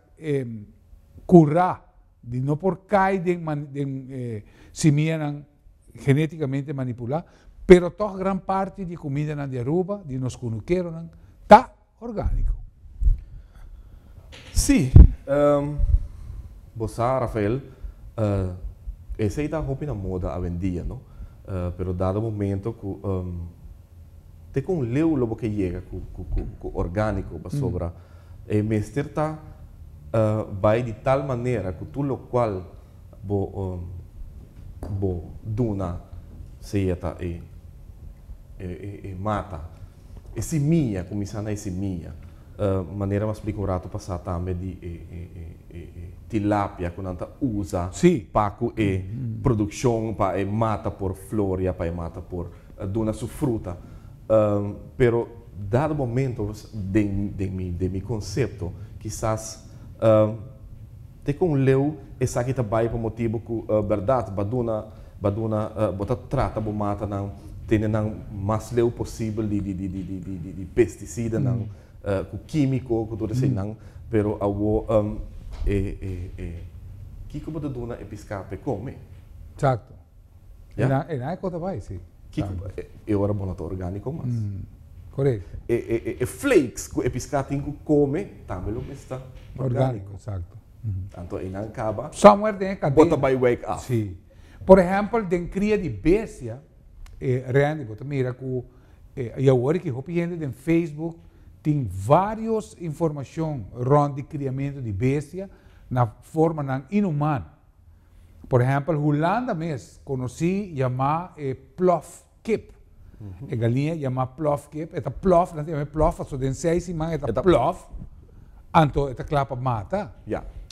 kurá di no por kai den den simianan genétikamente manipulá, pero tòg gran parti di kumindanan di Aruba, di nos kunukeronan, ta orgániko. Sí, bo sa, Rafael, esei ta hopi na moda awendia, no? Pero dado momento ku te kon leu lo bo ke yega ku orgániko pasobra e mester ta bai di tal manera ku tur lokual bo bo duna sea ta e e mata, e simia, kuminsá na e simia. Manera mi a splika un ratu pasá tambe di e tilapia ku nan ta usa pa ku e produkshon, pa e mata por floria, pa e mata por duna su fruta. Pero dado momento den den mi konsepto kisas te kon leu esaki ta bai pa motibu ku bèrdat bo a duna bo a duna bo ta trata bo matanan tene nan mas leu posibel di di di di di di di pesticidanan ku kimiko ku tur eseinan pero awo e e e kiko bo ta duna e piská pa e kome? Exacto. Ya. E nan e kos ta bai si. Kiko e ora bo no ta orgániko mas. Korekto. E e e flakes ku e piská tin ku kome tambe lo mester ta orgániko. Exacto. Anto einan kaba. Somewhere den e kadena. Bo ta bai wake af. Si. Por ehèmpel den kria di bestia e Randy bo ta mira ku e awor ki hopi hende den Facebook tin varios informashon rònt di kriamentu di bestia. na formanan inhumano. Por ehèmpel, Hulanda mes konosí yamá e plofkip. E galiña yamá plofkip, e ta plof, nan ta yama e plof, pasobra den seis siman e ta plof, anto e ta kla pa mata.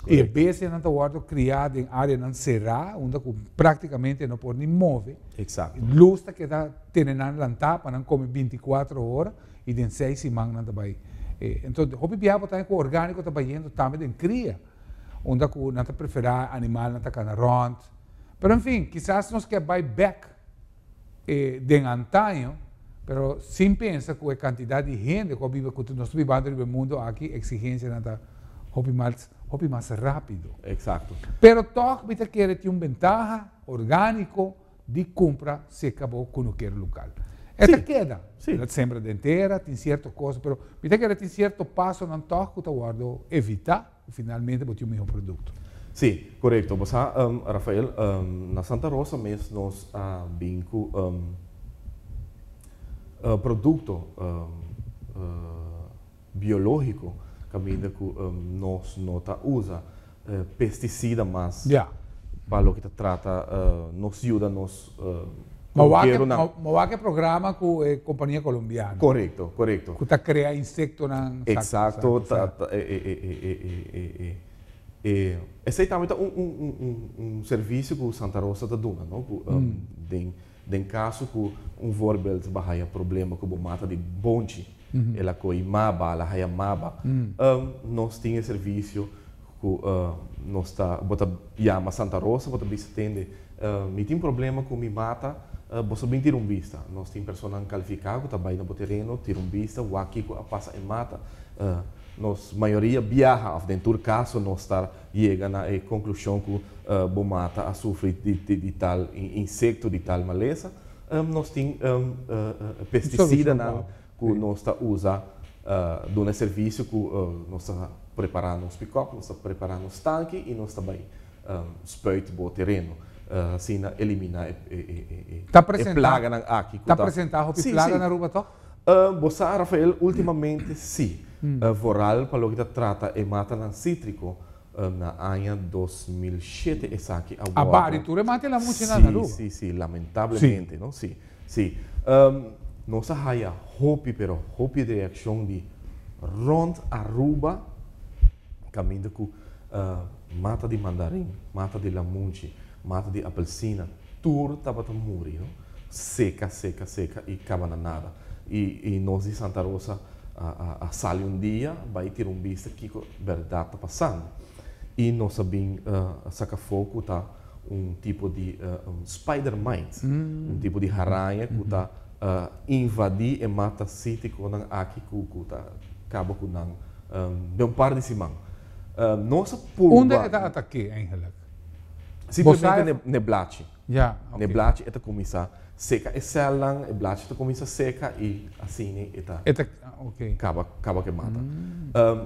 I e bestianan ta wòrdu kriá den áreanan será, unda ku práktikamente e no por ni move. Lus ta keda tene nan lantá pa nan kome bintikuatro ora i den seis siman nan ta bai. Enton, hopi biaha bo ta haña ku orgániko ta bayendo tambe den kria, unda ku nan ta preferá animalnan ta kana rònt. Pero en fin, kisas nos ke bai bèk den antaño, pero sin pensa ku e kantidat di hende ku a biba, ku nos ta bibando riba e mundu aki, eksigensianan ta hopi mas, hopi mas rápido. Pero tòg mi ta kere tin un bentaha orgániko di kumpra seka bo kunukero lokal. E ta keda. El a sembra den tera, tin sierto kos, pero mi ta kere tin sierto pasonan tòg ku ta wòrdu evitá, ku finalmente bo tin un mihó produkto. Sí, korekto. Bo sa, Rafael, na Santa Rosa mes nos a bin ku produkto biológiko kaminda ku nos no ta usa pestisida mas pa loke ta trata nos yuda nos konkeronan. Ma wak e programa ku e kompania kolombiano. Korekto, korekto. Ku ta krea insektonan. Eksakto, esei tambe ta un servisio ku Santa Rosa ta duna, no? Ku den Den kaso ku un voorbeeld bo haya problema ku bo mata di bonchi, el a ko'i maba, el a haya maba, nos tin e servisio ku nos ta, bo ta yama Santa Rosa, bo ta bisa tende, mi tin problema ku mi mata, boso bin tira un bista. Nos tin personanan kalifiká ku ta bai na bo tereno, tira un bista, wak kiko a pasa e mata. Nos mayoria biaha, òf den tur kaso nos ta yega na e konklushon ku bo mata a sufri di tal insekto, di tal malesa, nos tin pestisidanan ku nos ta usa duna e servisio ku nos ta prepará nos pikòp, nos ta prepará nos tanki i nos ta bai spuit bo tereno. Asina eliminá e plaganan aki. Ta presentá hopi plaga na Aruba tòg? Bo sa, Rafael, últimamente sí. Vooral pa loke ta trata e matanan sítriko na aña 2007 esaki a wòrdu. A bari tur e mata la mucha na Aruba. Sí, sí, sí, lamentablemente, no? Sí, sí. Nos a haya hopi, pero hopi reakshon di rònt Aruba kaminda ku mata di mandarin, mata di lamunchi, mata di apelsina, tur tabata muri, no? Seka, seka, seka i kaba na nada. I i nos di Santa Rosa a a a sali un dia bai tira un bista kiko bèrdat ta pasando. I nos a bin saka afó ku ta un tipo di spider mite, un tipo di haraña ku ta invadí e mata sítikonan aki ku ku ta kaba ku nan den un par di siman. Nos a purba. Unda e ta atak'é eigenlijk? Simplemente n'e blachi. Ja, oké. E blachi e ta kuminsá seka e sèlnan, e blachi ta kuminsá seka i asina e ta E ta, oké. kaba kaba ku e mata.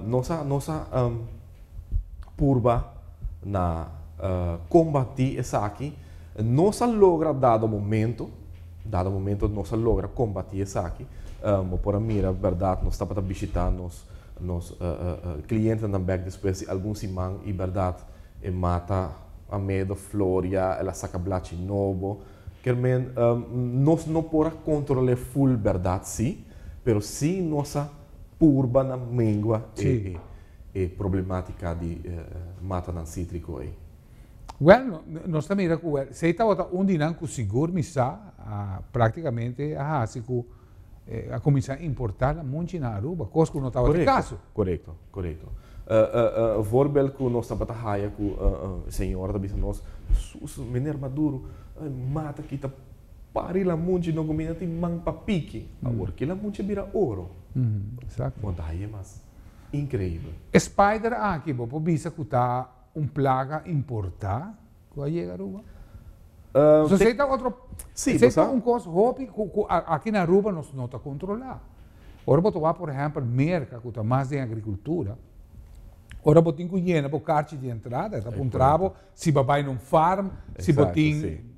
Nos a nos a purba na kombatí esaki. Nos a logra dado momento, dado momento nos a logra kombatí esaki. Bo por a mira bèrdat nos tabata bishitá nos nos klientenan bèk despues di algun siman i bèrdat E mata a medo floria, el a saca blachi nobo. Ker men, nos no por a control'é full berdad si, pero si nos a purba na mengua e e problematica di matanan citrico ei. Wel, nos ta mira cu wel, esey tabata un di nan cu sigur mi sa a practicamente a haci cu a cuminsa importa lamunchi na Aruba, cos cu no tabata e caso. Corecto, corecto. Voorbeeld cu nos tabata haya cu señora ta bisa nos, Sus, meneer Maduro, mata kita pari lamunchi no cuminda tin man pa piki. Awor ki lamunchi a bira oro. Exacto. Bo ta haya mas increibel. E spider aki bo por bisa cu ta un plaga importa? Ku a yega Aruba? So esei ta otro, esei ta un kos hopi ku ku aki na Aruba nos no ta kontrolá. Ora bo ta wak por ehèmpel Merka ku ta mas den agrikultura, ora bo tin ku yena bo karchi di entrada e ta puntra bo si bo a bai na un farm, si bo tin,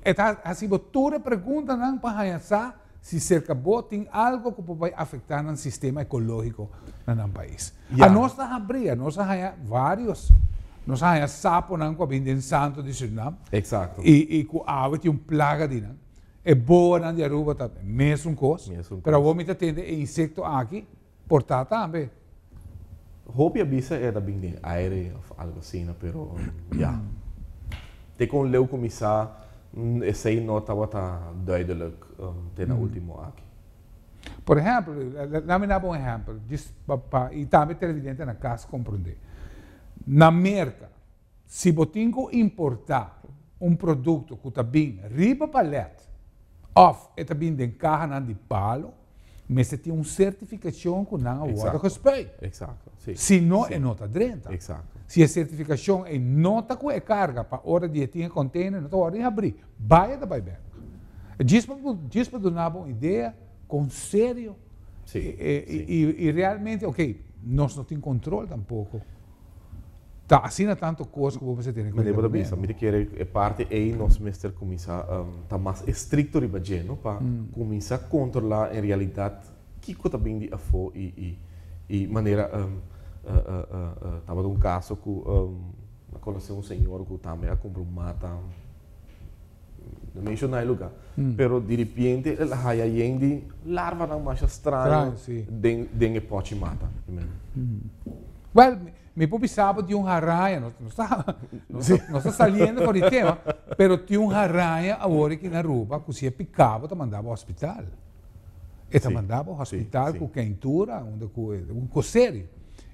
e ta hasi bo tur e preguntanan pa haña sa si serka bo tin algo ku por bai afektá nan sistema ekológiko na nan pais. Anos ta habrí, anos a haña vários. Nos a haña saponan ku a bin den Santo di Surinam. Eksakto. I i ku awe tin un plaga di nan. E boanan di Aruba ta mesun kos. Mesun Pero kos. awor mi ta tende e insekto aki por ta tambe. Hopi a bisa e ta bin den aire of algo asina, pero ya. Te kon leu kuminsá esei no tabata duidelijk te na ultimo aki. Por ehèmpel, laat mi daba un ehèmpel, djis pa pa i tambe televidente na kas komprondé. Na Merka, si bo tin ku importá un produkto ku ta bin riba palèt òf e ta bin den kahanan di palo, mester tin un sertifikashon ku nan a wòrdu gespuit. Eksakto, si. Si no, e no ta drenta. Eksakto. Si e sertifikashon ei no ta ku e karga pa ora di e tin e kònteiner, no ta wòrdu habrí. Bai e ta bai bèk. Djis pa djis pa duna bo un idea kon serio Sí, e sí. i i realmente ok nos no tin control tampoco. Ta asina tanto cos cu bo mester tene Meneer cuenta bo ta cu bisa, ne. mi ta kere e parti ei nos mester cuminsa ta mas estricto riba dje, no? Pa cuminsa controla en realidad kico ta bin di afo i i i manera tabata un caso cu a conoce un señor cu tambe a cumpra un mata. No menciona e lugar. Pero di repente el a haya yen di larvanan masha straño den den e pochi mata. Well, mi por bisa bo tin un haraña, nos nos ta nos ta saliendo for di tema, pero tin un haraña awor aki na Aruba cu si e pica bo ta manda bo hospital. E ta manda bo hospital cu keintura, unda cu un cos serio.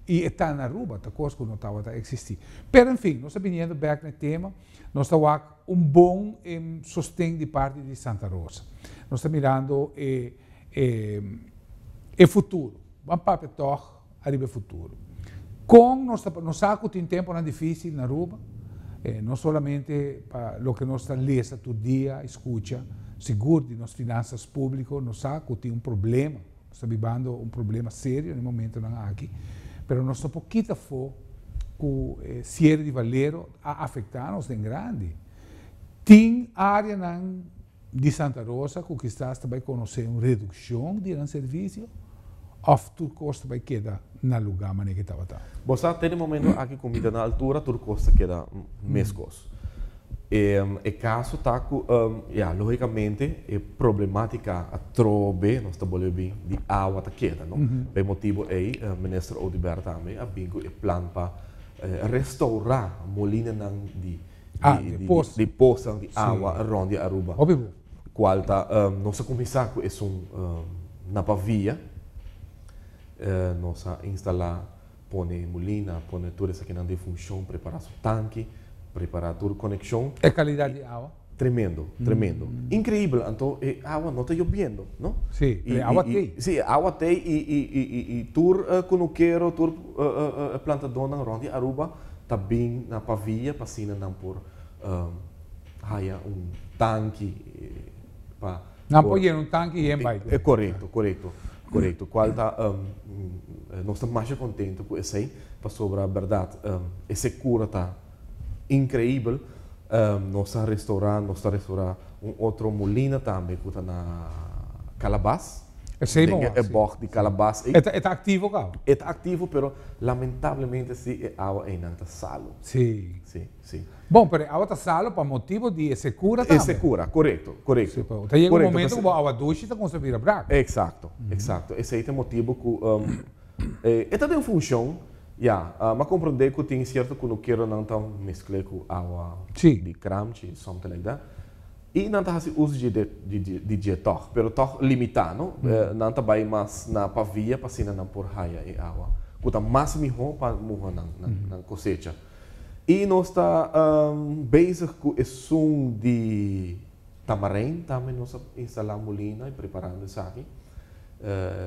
Y e ta na Aruba, ta cos cu no tabata existi. Pero en fin, nos ta biniendo bek na e tema. Nos ta wak un bon sosten di parti di Santa Rosa. Nos ta mirando e e futuro. Ban papia tog ariba e futuro. Kon nos ta, nos sa ku tin temponan difisil na Aruba, no solamente pa loke nos ta lesa tur dia i skucha, sigur di nos finansas públiko, nos sa ku tin un problema, nos ta bibando un problema serio na e momentonan aki, pero nos no por kita afó ku e siere di Valero a afektá nos den grandi. Tin áreanan di Santa Rosa ku kisas ta bai konosé un redukshon di nan servisio òf tur kos ta bai keda na lugá manera ke tabata? Bo sa, te di momento aki ku mi ta na altura tur kos ta keda meskos. E kaso ta ku, ya, lógikamente e problemátika atrobe nos ta bolbe bin di awa ta keda, no? Pa e motibu ei Minister Oduber tambe a bin ku e plan pa restaurá molinanan di di posnan di awa rònt di Aruba. Kual ta nos a kuminsá ku esun na Pavia. Nos a instalá, pone mulina, pone tur esakinan den funshon, prepará su tanki, prepará tur konekshon. E kalidat di awa? Tremendo, tremendo. Increibel, anto e awa no ta yobiendo, no? Sí, pero e awa tei. Sí, e awa tei i i i i tur kunukero, tur plantadónan rònt di Aruba ta bin na Pavia pa asina nan por haya un tanki pa. Nan por yena un tanki yen bai. Korekto, korekto, korekto. Kual ta nos ta masha kontento ku esei pasobra bèrdat e sekura ta Increibel, nos a restaura, nos ta restaura un otro mulina tambe cu ta na Calabas. Esey bo Den e bocht di Calabas ey. E ta, e ta activo caba? E ta activo, pero lamentablemente si e awa eynan ta salo. Si. Si, si. Bon, pero e awa ta salo pa motibo di e secura tambe. E secura, corecto, corecto. Si, pero ta yega un momento cu bo awa dushi ta cuminsa bira brak. Exacto, exacto. Esey ta e motibo cu e ta den funcion. Ya, m'a comprende cu tin cierto cunukeronan ta mezcl'e cu awa di kramchi, something like that. Y nan ta haci uso di di dje tog, pero tog limita, no? Nan ta bay mas na Pavia pa asina nan por haya e awa cu ta mas miho pa muha nan nan cosecha. Y nos ta bezig cu esun di Tamarijn tambe nos a instala molina y preparando esaki.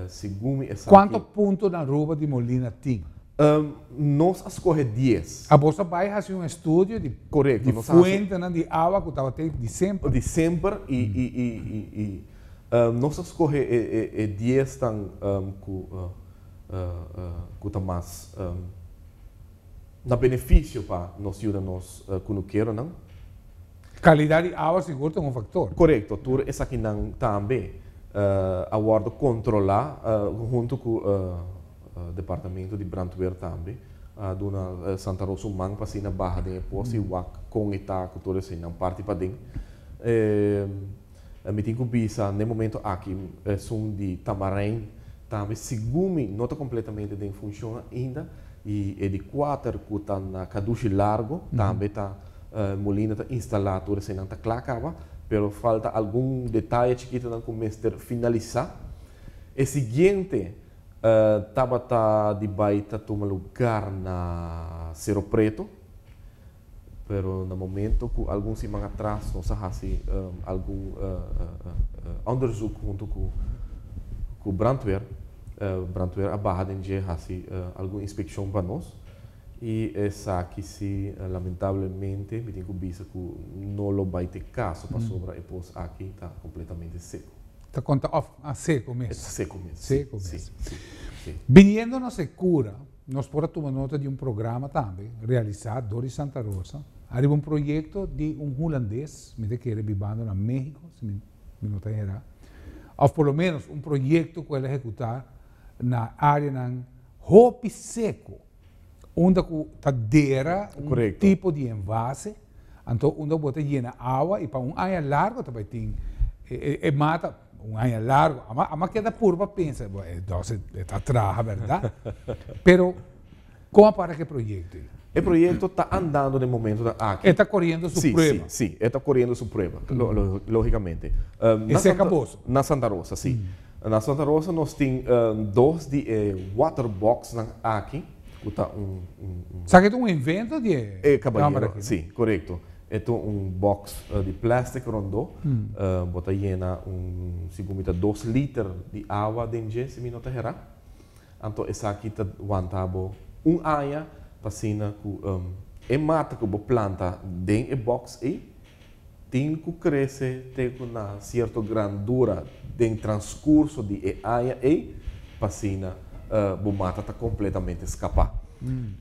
Segun mi esaki. Cuanto punto na Aruba di molina tin? Nos a scoge dies. A boso a bay haci un estudio di Correcto, di nos a haci fuentenan di awa cu tabata di semper? Di semper y y y y y nos a scoge e e e dies tan cu cu ta mas na beneficio pa nos yuda nos cunukeronan. Calidad di awa sigur ta un factor. Corecto, tur esakinan tambe a wordo controla hunto cu departamento di brandweer tambe. a duna Santa Rosa un man pa asina baha den e pos y wak con e ta cu tur eseinan parti paden. Mi tin cu bisa n'e momento aki esun di Tamarijn tambe segun mi no ta completamente den funcion ainda y e di cuater cu ta na Cadushi Largo tambe ta molina ta instala tur eseinan ta cla caba pero falta algun detaye chikitonan cu mester finalisa. E siguiente tabata di bai ta tuma lugar na Cero Preto. Pero na momento cu algun siman atras nos a haci algun onderzoek hunto cu brandweer, brandweer a baha den dje haci algun inspeccion pa nos y esaki si lamentablemente mi tin cu bisa cu no lo bay t'e caso pasobra e pos aki ta completamente seco. Ta conta of a seco mes. E ta seco mes. Seco mes. Si, si. Biniendo na secura. Nos por a tuma nota di un programa tambe realisá dor di Santa Rosa ariba un proyekto di un hulandes, mi ta kere bibando na México, si mi no ta erá, òf por lo ménos un proyekto ku el a ehekutá na áreanan hopi seko, unda ku ta dera un tipo di envase, anto unda bo ta yena awa i pa un aña largo ta bai tin e mata. Un aña largo. Ama, ama keda purba pensa, bo, e dos e ta traha, berdad? Pero, kon a para ku e proyekto ei? E proyekto ta andando den momentonan aki. E ta koriendo su prueba. Si, si, si. E ta koriendo su prueba, logicamente. E seka boso? Na Santa Rosa, si. Na Santa Rosa nos tin dos di e waterboxnan aki, ku ta un, un, un. Sa ke ta un invento di e E kabayero, si, korekto. E ta un box di plastic rondó. Bo ta yena un, segun mi ta dos liter di awa den dje, si mi no ta herá. Anto esaki ta wanta bo un aña pa asina ku e mata ku bo planta den e box ei tin ku krese te ku na sierto grandura den transkurso di e aña ei pa asina bo mata ta kompletamente skapá.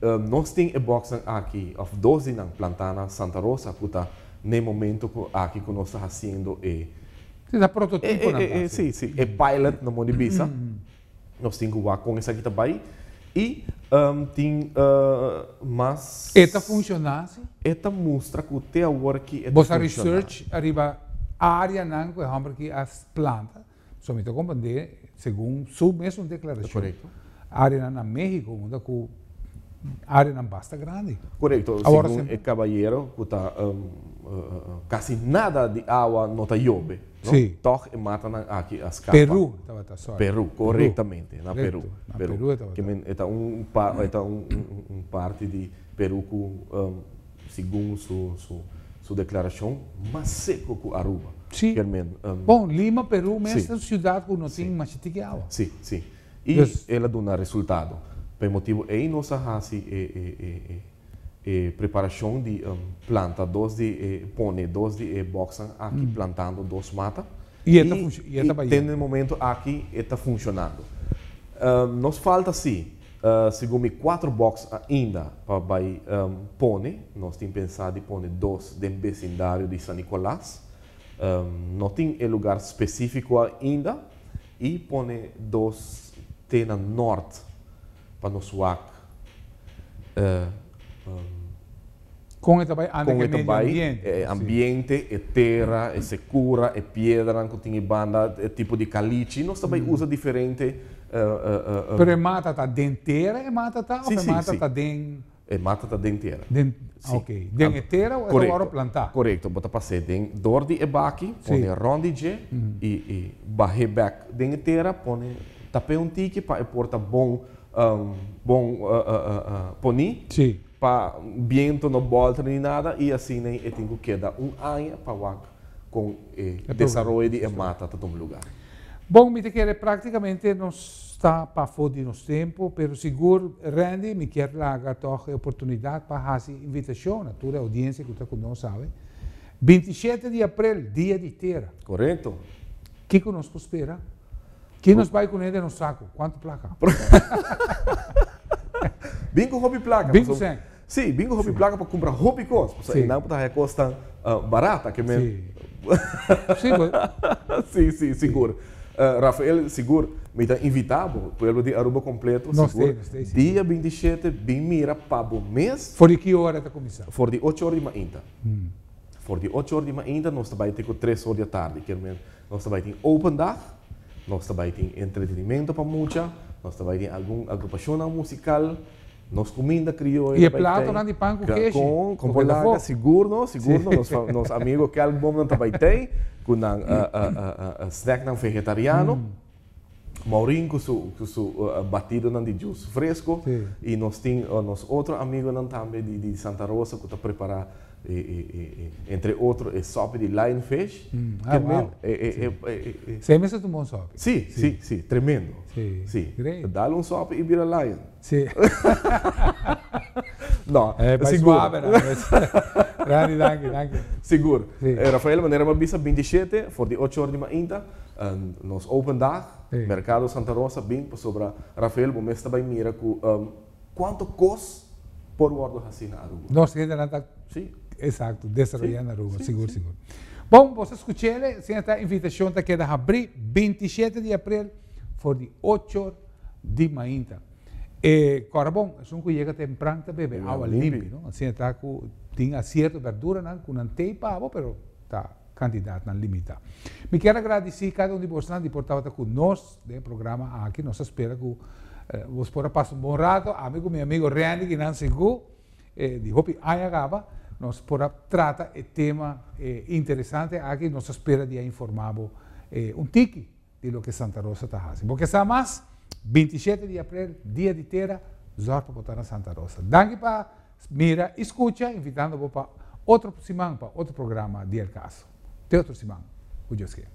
Nos tin e boxnan aki, of dos di nan, plantá na Santa Rosa, ku ta n'e momento ku aki ku nos ta hasiendo e. Sí, ta prototiponan ta hasi. Sí, sí, e pilot, no modo di bisa. Nos tin ku wak kon esaki ta bai. I tin mas. E ta funshoná si? E ta mustra ku te awor ki e ta funshoná. Bo sa research ariba áreanan ku e hòmber aki a planta? So mi ta comprende segun su mesun declaracion. Correcto. Areanan na Mexico unda cu areanan basta grandi. Correcto, Awor segun e cabayero cu ta casi nada di awa no ta yobe, no? Si. Toch e matanan aki a scapa. Peru tabata, sorry. Peru, correctamente, na Peru. Correcto, na Peru e tabata. Ke men e ta un e ta un un parti di Peru cu Segun su su declaracion, mas seco cu Aruba. Sí. Kermen, Bon, Lima, Peru mes ta un ciudad cu no tin masha tiki awa. Sí, sí. Y el a duna resultado. Pa e motibo ey nos a haci e e e e preparacion di planta dos di e pone dos di e boxnan aki plantando dos mata. Y e ta funcio, y e ta bayendo. Y te na e momento aki e ta funcionando. Nos falta sí. Segun mi cuatro box ainda pa bay pone, nos tin pensa di pone dos den becindario di San Nicolas, no tin e lugar specifico ainda y pone dos te na nort pa nos wak Con e ta bay anda con cu e e ta medio bay, ambiente. e ambiente, e tera, e secura, e piedranan cu tin e banda, e tipo di calichi. Nos ta bay usa diferente. Pero e mata ta den tera e mata ta of Sí, e sí, mata sí. ta den. E mata ta den tera. Den, Sí. ok. Den e tera o e ta wòrdu plantá? Korekto. Bo ta pas'é den dor di e baki, pone rònt di dje i i bah'é bèk den e tera, pone tap'é un tiki pa e por ta bon bon poní. Sí. Pa biento no bolter ni nada y asina e tin cu keda un aña pa wak con e desaroyo di e mata ta tuma lugar. Bon, mi ta kere practicamente nos ta pafo di nos tempo, pero sigur Randy mi kier laga toch e oportunidad pa haci invitacion na tur e audiencia cu ta cu nos awe. 27 di april, Dia di Tera. Corecto. Kico nos por spera? Ki nos bai kuné den nos saku? Kuantu plaka? Bin ku hopi plaka. Bin ku sèn. Sí, bin ku hopi plaka pa kumpra hopi kos. Pasobra einan bo ta haña kosnan barata ke men. Sí. Sí, sí, sigur. Rafael, sigur, mi ta invita bo, pueblo di Aruba completo, Nos sigur, te, nos te, sigur. Dia 27, bin mira pa bo mes. For di ki ora ta cuminsa? For di 8 or di mainta. For di 8 or di mainta nos ta bay te cu 3 or di atardi. Kier men, nos ta bay tin open dag, nos ta bay tin entretenimento pa mucha, nos ta bay tin algun agrupacionnan musical, nos cuminda crioyo Y e ta bay tey. Platonan di pan cu keshi? Con Porque ta polaca, fo. Sigur no, sigur no. Nos amigo Kelkboomnan ta bay tey cu nan snacknan vegetariano. Maureen cu su batidonan di juice fresco. Y nos tin nos otro amigonan tambe di Santa Rosa cu ta prepara, entre otro, e sopi di lionfish. Ah, wow. Esey mes ta un bon sopi. Si, tremendo. Si. Great. Dal un sopi y bira lion. No, Bai sigur. Suave, no. Randy, danki, danki. Sigur. Rafael, manera mi a bisa, 27, for di 8 or di mainta, nos open dag, Mercado Santa Rosa, bin pasobra, Rafael, bo mes ta bay mira cu cuanto cos por wordo haci na Aruba. Nos hendenan ta exacto, desaroya na Aruba, sigur, sigur. Bon, bo a scuchele, asina ta invitacion ta keda habri 27 di april for di 8 or di mainta. E corda bon, esun cu yega tempran ta bebe awa limpi, no? Asina ta cu tin cierto verduranan cu nan t'ey pa bo, pero ta cantidadnan limita. Mi kier gradici cada un di boso di por tabata cu nos den programa aki. Nos ta spera cu boso por a pasa un bon rato. Ami cu mi amigo Randy, cu nan sigur, di hopi aña caba, nos por a trata e tema interesante aki. Nos ta spera di a informa bo un tiki di loke Santa Rosa ta haci. Bo sa mas, 27 di april, Dia di Tera, zorg pa bo ta na Santa Rosa. Danki pa mira y scucha, invitando pa otro siman, pa otro programa di El Caso. Te otro siman. Cu Dios kier.